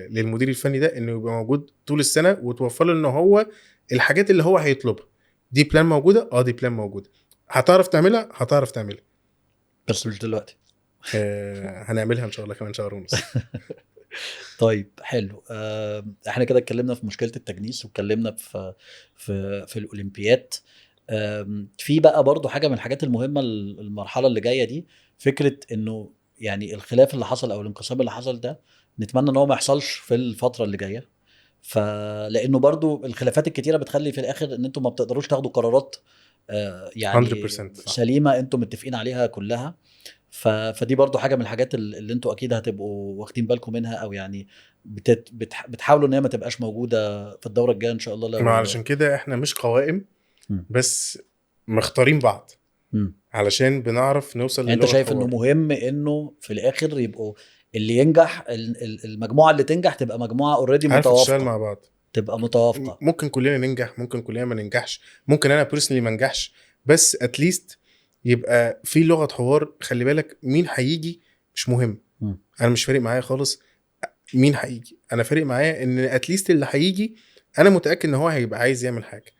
للمدير الفني ده انه يبقى موجود طول السنة، وتوفر له ان هو الحاجات اللي هو هيطلبها. دي plan موجودة، دي plan موجودة، هتعرف تعملها، هتعرف تعملها، بس مش دلوقتي. هنعملها ان شاء الله كمان شهر ونص. طيب حلو. احنا كده اتكلمنا في مشكلة التجنيس، واتكلمنا في في في الاولمبياد. في بقى برضو حاجة من الحاجات المهمة المرحلة اللي جاية دي، فكرة انه يعني الخلاف اللي حصل او الانقسام اللي حصل ده، نتمنى ان هو ما يحصلش في الفترة اللي جاية. فلانه برضو الخلافات الكتيرة بتخلي في الاخر ان انتم ما بتقدروش تاخدوا قرارات يعني 100% سليمة انتم متفقين عليها كلها. فدي برضو حاجة من الحاجات اللي انتوا اكيد هتبقوا واخدين بالكم منها، او يعني بتحاولوا ان هي ما تبقاش موجودة في الدورة الجاية ان شاء الله. ما علشان كده احنا مش قوائم، بس مختارين بعض علشان بنعرف نوصل. يعني انت شايف انه مهم انه في الاخر يبقوا اللي ينجح، المجموعة اللي تنجح تبقى مجموعة already متوافقة مع بعض، تبقى متوافقة. ممكن كلنا ننجح، ممكن كلنا ما ننجحش، ممكن انا personally ما ننجحش، بس at least يبقى في لغة حوار. خلي بالك مين هيجي مش مهم. انا مش فارق معايا خالص مين هيجي، انا فارق معايا ان at least اللي هيجي انا متاكد ان هو هيبقى عايز يعمل حاجة.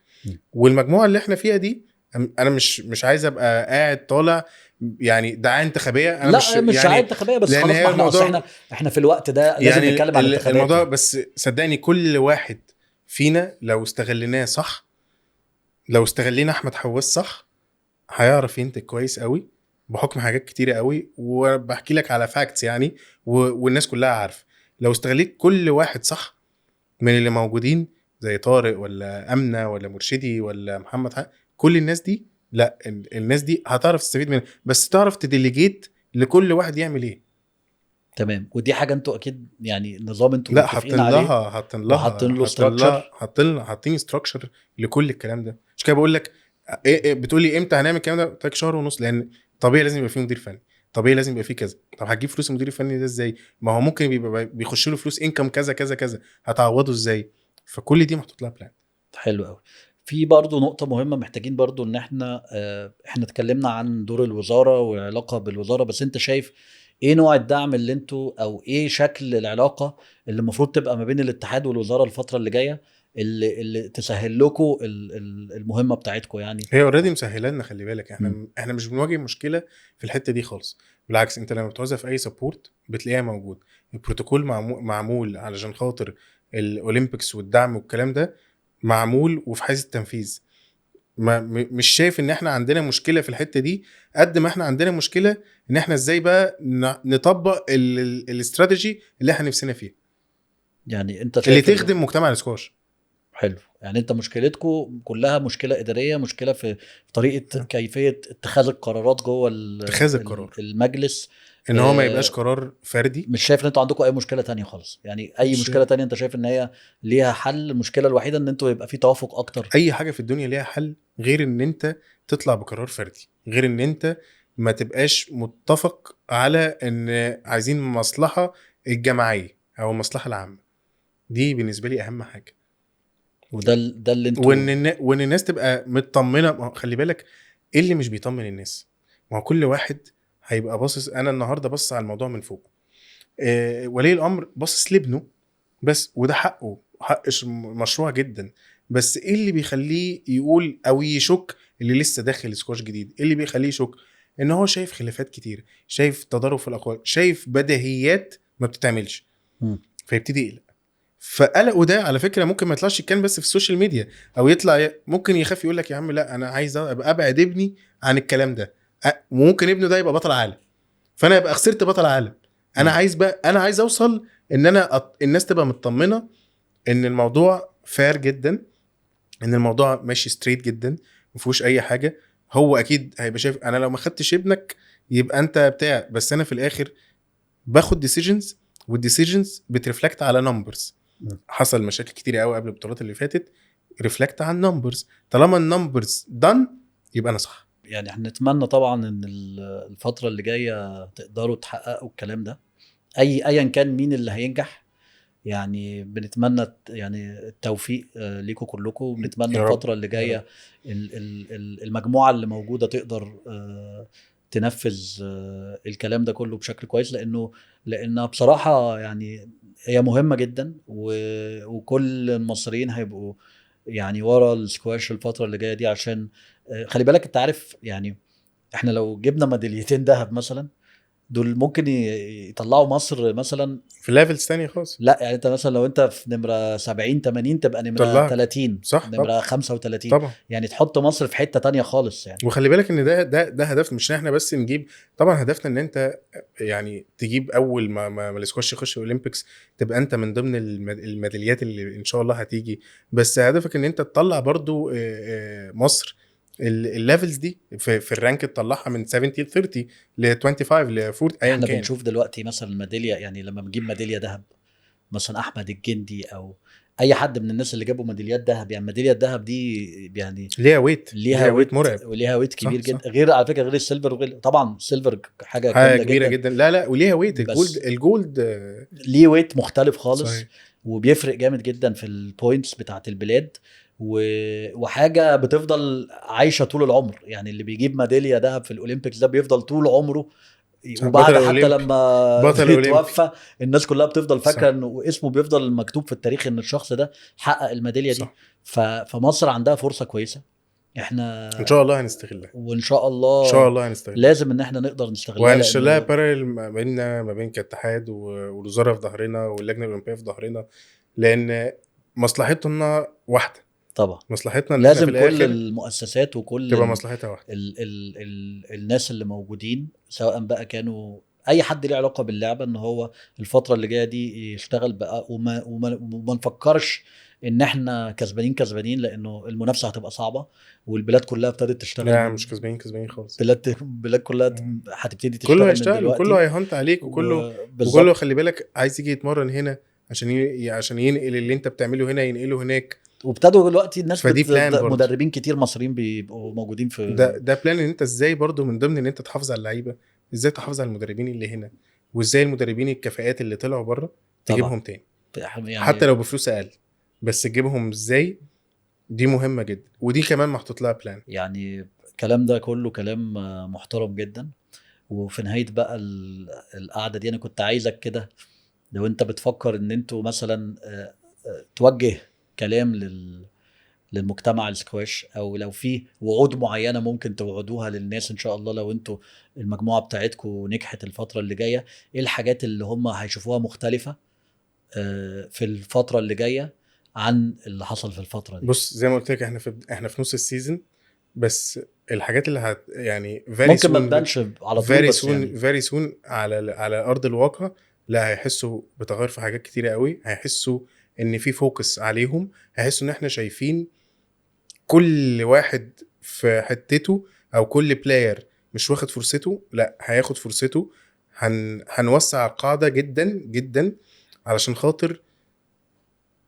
والمجموعة اللي احنا فيها دي انا مش عايز ابقى قاعد طالع يعني دعاية انتخابية. انا لا مش دعاية يعني انتخابية، بس خلاص ما احنا احنا في الوقت ده لازم يعني نتكلم عن الانتخابات الموضوع. بس صدقني كل واحد فينا لو استغلناه صح، لو استغلينا احمد حواس صح، هيعرف ينتج كويس قوي بحكم حاجات كتيرة قوي. وبحكي لك على facts يعني، والناس كلها عارفه. لو استغليت كل واحد صح من اللي موجودين زي طارق ولا امنه ولا مرشدي ولا محمد حق، كل الناس دي، لا الناس دي هتعرف تستفيد منها، بس تعرف ت delegate لكل واحد يعمل ايه. تمام. ودي حاجة انتوا اكيد يعني نظام انتوا لا حاطين لها، حاطين له structure، حاطين structure لكل الكلام ده. مش كده بقول لك إيه بتقولي امتى هنعمل الكلام ده؟ قلت لك شهر ونص، لان طبيعي لازم يبقى فيه مدير فني، طبيعي لازم يبقى فيه كذا. طب هتجيب فلوس المدير الفني ده ازاي؟ ما هو ممكن بيبقى بيخش له فلوس income كذا كذا كذا، هتعوضه ازاي؟ فكل دي محطوط لها plan. حلو قوي. في برضو نقطة مهمة محتاجين برضو ان احنا اتكلمنا عن دور الوزارة والعلاقة بالوزارة، بس انت شايف ايه نوع الدعم اللي انتوا او ايه شكل العلاقة اللي المفروض تبقى ما بين الاتحاد والوزارة الفترة اللي جاية اللي تسهل لكم المهمة بتاعتكم؟ يعني هي already مسهلة لنا، خلي بالك. احنا مش بنواجه مشكلة في الحتة دي خالص، بالعكس انت لما بتعوزها في اي support بتلاقيها موجود. البروتوكول معمول علشان خاطر ال Olympics والدعم والكلام ده معمول وفي حيز التنفيذ. ما مش شايف ان احنا عندنا مشكلة في الحتة دي قد ما احنا عندنا مشكلة ان احنا ازاي بقى نطبق الاستراتيجي اللي احنا نفسنا فيها، يعني انت اللي تخدم مجتمع الاسكواش. حلو. يعني انت مشكلتكم كلها مشكلة ادارية، مشكلة في طريقه كيفية اتخاذ القرارات جوه اتخاذ القرار المجلس، ان هو ما يبقاش قرار فردي. مش شايف ان انتوا عندكم اي مشكلة تانية خالص؟ يعني اي مشكلة تانية انت شايف ان هي ليها حل؟ المشكلة الوحيدة ان انتوا يبقى في توافق اكتر. اي حاجة في الدنيا ليها حل غير ان انت تطلع بقرار فردي، غير ان انت ما تبقاش متفق على ان عايزين مصلحة الجماعية او المصلحة العامة. دي بالنسبة لي اهم حاجة، وده ده اللي انتوا وان الناس تبقى مطمنه. ما هو خلي بالك ايه اللي مش بيطمن الناس؟ ما هو كل واحد هيبقى باصص. انا النهارده باصص على الموضوع من فوق، ولي الامر باصص لابنه بس، وده حقه، حق مشروع جدا. بس ايه اللي بيخليه يقول او يشك؟ اللي لسه داخل سكواش جديد، ايه اللي بيخليه يشك؟ ان هو شايف خلافات كتير، شايف تضارب في الاقوال، شايف بديهيات ما بتتعملش، فيبتدي يقلق. فقلقه ده على فكرة ممكن ما يطلعش يتكلم بس في ال social media، او يطلع ممكن يخاف يقول لك يا عم لا انا عايز ابقى ابعد ابني عن الكلام ده، وممكن ابنه ده يبقى بطل عالم، فانا ابقى خسرت بطل عالم. انا عايز بقى، انا عايز اوصل ان انا الناس تبقى مطمنه ان الموضوع fair جدا، ان الموضوع ماشي straight جدا، ما فيهوش اي حاجة. هو اكيد هيبقى شايف انا لو ما خدتش ابنك يبقى انت بتاع، بس انا في الاخر باخد decisions، وال decisions بت reflect على numbers. حصل مشاكل كتير قوي قبل البطولات اللي فاتت reflect على ال numbers. طالما ال numbers done يبقى انا صح. يعني احنا نتمنى طبعا ان الفترة اللي جاية تقدروا تحققوا الكلام ده، ايا كان مين اللي هينجح. يعني بنتمنى يعني التوفيق ليكم كلكم، وبنتمنى الفترة اللي جاية المجموعة اللي موجودة تقدر تنفذ الكلام ده كله بشكل كويس، لانها بصراحة يعني هي مهمة جدا، وكل المصريين هيبقوا يعني ورا السكواش الفترة اللي جاية دي. عشان خلي بالك انت عارف، يعني احنا لو جبنا ميداليتين ذهب مثلا، دول ممكن يطلعوا مصر مثلا في levels تانية خالص. لا يعني انت مثلا لو انت في نمره 70 80 تبقى نمره 30، صح، نمره 35 طبعا. يعني تحط مصر في حتة تانية خالص يعني. وخلي بالك ان ده هدف، مش احنا بس نجيب، طبعا هدفنا ان انت يعني تجيب اول ما الاسكواش يخش ال Olympics تبقى انت من ضمن الميداليات اللي ان شاء الله هتيجي، بس هدفك ان انت تطلع برضو مصر ال levels دي في ال rank، تطلعها من 70 ل 30 ل 25 ل 40 ايا كان. احنا بنشوف دلوقتي مثلا ميدالية، يعني لما بنجيب ميدالية ذهب مثلا احمد الجندي او اي حد من الناس اللي جابوا ميداليات ذهب، يعني ميدالية الذهب دي يعني ليها weight، ليها weight مرعب، وليها weight كبير جدا. غير على فكرة غير ال silver، وغير طبعا ال silver حاجة كبيرة جدا. لا وليها weight. ال gold ليه weight مختلف خالص. صحيح. وبيفرق جامد جدا في ال points بتاعت البلاد، وحاجه بتفضل عايشه طول العمر. يعني اللي بيجيب ميدالية ذهب في ال Olympics ده بيفضل طول عمره، وبعد حتى لما يتوفى الناس كلها بتفضل فاكره انه اسمه بيفضل مكتوب في التاريخ ان الشخص ده حقق الميداليه دي. فمصر عندها فرصة كويسة، احنا ان شاء الله هنستغلها، وان شاء الله ان شاء الله هنستغلها. لازم ان احنا نقدر نستغلها، وهنشتغلها parallel ما بيننا، ما بين كاتحاد والوزارة في ظهرنا واللجنة الاولمبية في ظهرنا، لان مصلحتنا واحدة. طبعا مصلحتنا لازم في كل المؤسسات وكل تبقى مصلحتها واحدة. ال ال ال الناس اللي موجودين سواء بقى كانوا اي حد ليه علاقة باللعبة، ان هو الفترة اللي جاية دي يشتغل بقى، وما نفكرش ان احنا كسبانين، لانه المنافسة هتبقى صعبة، والبلاد كلها ابتدت تشتغل. لا مش كسبانين خالص. البلاد كلها هتبتدي تشتغل، كله هيشتغل وكله هي hunt عليك، وكله خلي بالك عايز يجي يتمرن هنا عشان ينقل اللي انت بتعمله هنا ينقله هناك. وابتدوا دلوقتي الناس مدربين كتير مصريين بيبقوا موجودين في ده plan. ان انت ازاي برضو من ضمن ان انت تحافظ على اللعيبة، ازاي تحافظ على المدربين اللي هنا، وازاي المدربين الكفاءات اللي طلعوا بره تجيبهم تاني يعني، حتى لو بفلوس اقل بس تجيبهم ازاي، دي مهمة جدا، ودي كمان محطوط لها plan. يعني الكلام ده كله كلام محترم جدا. وفي نهاية بقى القعدة دي، انا كنت عايزك كده لو انت بتفكر ان انتوا مثلا توجه كلام للمجتمع السكواش، او لو في وعود معينة ممكن توعدوها للناس ان شاء الله لو انتوا المجموعة بتاعتكم نجحت الفترة اللي جاية، ايه الحاجات اللي هم هيشوفوها مختلفة في الفترة اللي جاية عن اللي حصل في الفترة دي؟ بص زي ما قلت لك احنا في نص ال season، بس الحاجات اللي يعني ممكن ما تبانش على طول، very soon يعني very soon على ارض الواقع، لا هيحسوا بتغير في حاجات كتيرة قوي، هيحسوا ان في focus عليهم، هيحسوا ان احنا شايفين كل واحد في حتته، او كل player مش واخد فرصته لا هياخد فرصته. هنوسع القاعدة جدا جدا، علشان خاطر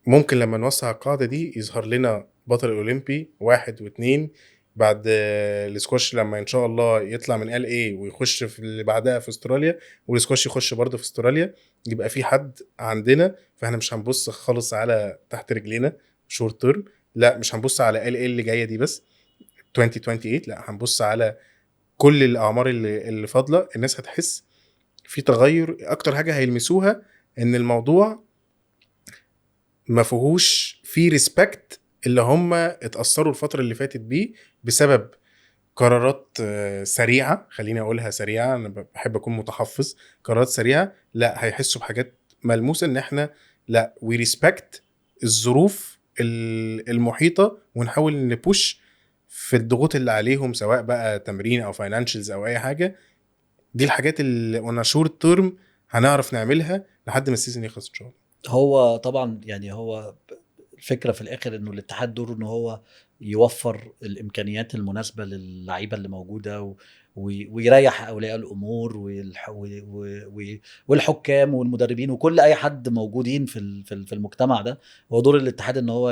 ممكن لما نوسع القاعدة دي يظهر لنا بطل اولمبي 1 و2 بعد السكواش لما ان شاء الله يطلع من LA ويخش في اللي بعدها في استراليا، والسكواش يخش برضه في استراليا، يبقى في حد عندنا. فاحنا مش هنبص خالص على تحت رجلينا short term، لا مش هنبص على LA اللي جاية دي بس 2028، لا هنبص على كل الاعمار اللي فاضلة. الناس هتحس في تغير. اكتر حاجة هيلمسوها ان الموضوع ما فيهوش في respect اللي هم اتاثروا الفترة اللي فاتت بيه بسبب قرارات سريعة، خليني اقولها سريعة، انا بحب اكون متحفظ، قرارات سريعة. لا هيحسوا بحاجات ملموسة ان احنا لا we respect الظروف المحيطة، ونحاول ن push في الضغوط اللي عليهم، سواء بقى تمرين او financials او اي حاجة. دي الحاجات اللي on short term هنعرف نعملها لحد ما ال season يخلص ان شاء الله. هو طبعا يعني هو الفكرة في الاخر انه الاتحاد دوره ان هو يوفر الامكانيات المناسبة للعيبة اللي موجودة ويريح اولياء الامور والحكام والمدربين وكل اي حد موجودين في المجتمع ده. هو دور الاتحاد ان هو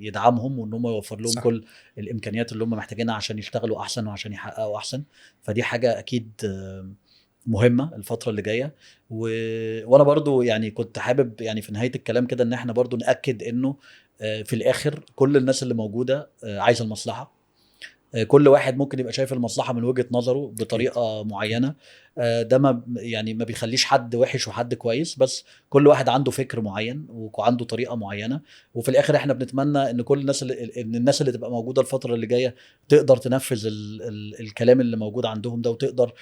يدعمهم وان هم يوفر لهم صح. كل الامكانيات اللي هم محتاجينها عشان يشتغلوا احسن وعشان يحققوا احسن. فدي حاجة اكيد مهمة الفترة اللي جاية. وانا برضو يعني كنت حابب يعني في نهاية الكلام كده ان احنا برضو نأكد انه في الاخر كل الناس اللي موجودة عايزه المصلحة. كل واحد ممكن يبقى شايف المصلحة من وجهه نظره بطريقة معينة، ده ما يعني ما بيخليش حد وحش وحد كويس، بس كل واحد عنده فكر معين وعنده طريقه معينة. وفي الاخر احنا بنتمنى ان كل الناس ان الناس اللي تبقى موجودة الفترة اللي جاية تقدر تنفذ الكلام اللي موجود عندهم ده، وتقدر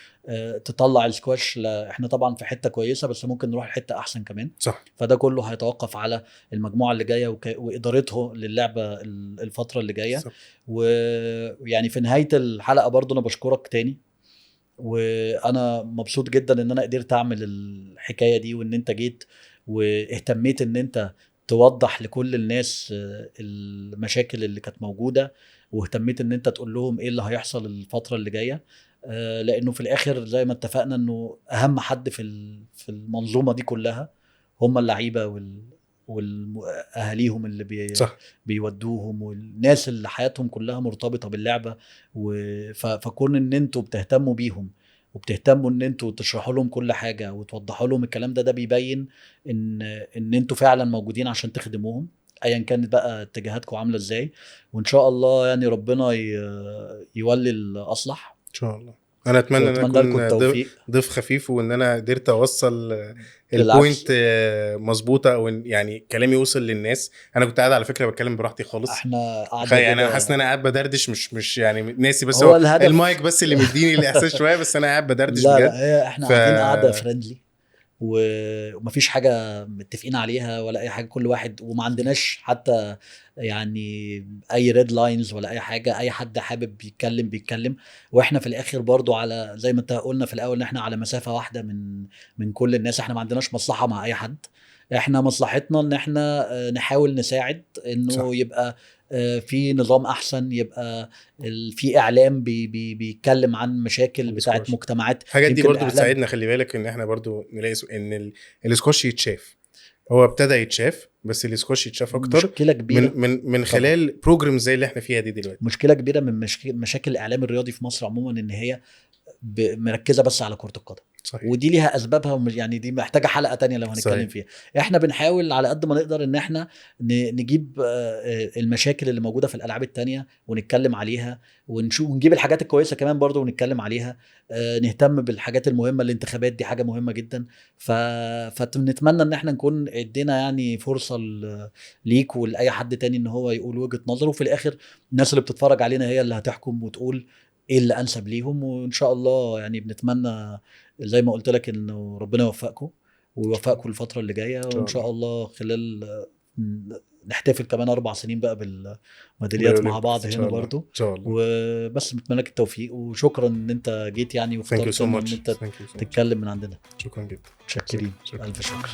تطلع السكواش. احنا طبعا في حتة كويسة، بس ممكن نروح لحته احسن كمان. صح. فده كله هيتوقف على المجموعة اللي جاية وادارته للعبة الفترة اللي جاية. ويعني في نهاية الحلقة برضو انا بشكرك تاني، وانا مبسوط جدا ان انا قدرت اعمل الحكاية دي، وان انت جيت واهتميت ان انت توضح لكل الناس المشاكل اللي كانت موجودة، واهتميت ان انت تقول لهم ايه اللي هيحصل الفترة اللي جاية. لانه في الاخر زي ما اتفقنا انه اهم حد في المنظومة دي كلها هم اللعيبة واهاليهم اللي بيودوهم، والناس اللي حياتهم كلها مرتبطة باللعبة. فكون ان انتوا بتهتموا بيهم وبتهتموا ان انتوا تشرحوا لهم كل حاجة وتوضحوا لهم الكلام ده، ده بيبين ان انتوا فعلا موجودين عشان تخدموهم ايا كانت بقى اتجاهاتكم عامله ازاي. وان شاء الله يعني ربنا يولي الاصلح ان شاء الله. انا اتمنى ان اكون ضيف خفيف، وان انا قدرت اوصل ال point مظبوطة، او يعني كلامي وصل للناس. انا كنت قاعد على فكرة بتكلم براحتي خالص. احنا يعني انا حاسس ان انا قاعد بدردش، مش يعني ناسي، بس هو المايك بس اللي مديني الاحساس شوية، بس انا قاعد بدردش بجد. لا احنا قاعدين قاعدة friendly، ومفيش حاجة متفقين عليها ولا اي حاجة، كل واحد، وما عندناش حتى يعني اي red lines ولا اي حاجة. اي حد حابب يتكلم بيتكلم، واحنا في الاخر برضو على زي ما انت قلنا في الاول ان احنا على مسافة واحدة من كل الناس. احنا ما عندناش مصلحة مع اي حد، احنا مصلحتنا ان احنا نحاول نساعد انه صح. يبقى في نظام احسن، يبقى في اعلام بيتكلم عن مشاكل بتاعه مجتمعات. الحاجات دي برضو بتساعدنا، خلي بالك ان احنا برضو نلاقي ان السكواش يتشاف. هو ابتدى يتشاف، بس السكواش يتشاف اكتر. مشكلة كبيرة من خلال program زي اللي احنا فيها دي دلوقتي. مشكلة كبيرة من مشاكل الاعلام الرياضي في مصر عموما ان هي مركزه بس على كره القدم. صحيح. ودي ليها اسبابها، يعني دي محتاجه حلقة تانية لو هنتكلم صحيح. فيها. احنا بنحاول على قد ما نقدر ان احنا نجيب المشاكل اللي موجودة في الالعاب التانية ونتكلم عليها، ونشوف ونجيب الحاجات الكويسة كمان برضو ونتكلم عليها. نهتم بالحاجات المهمة، الانتخابات دي حاجة مهمة جدا. فنتمنى ان احنا نكون ادينا يعني فرصة ليك ولاي حد تاني ان هو يقول وجهه نظره، وفي الاخر الناس اللي بتتفرج علينا هي اللي هتحكم وتقول ايه اللي انسب ليهم. وان شاء الله يعني بنتمنى زي ما قلت لك انه ربنا يوفقكم ويوفقكم الفترة اللي جاية، وان شاء الله خلال نحتفل كمان 4 سنين بقى بالميداليات مع بعض هنا برضو ان شاء الله. وبس بتمنى لك التوفيق، وشكرا ان انت جيت يعني واخترت ان انت تتكلم من عندنا. شكرا جدا، متشكرين، الف شكر.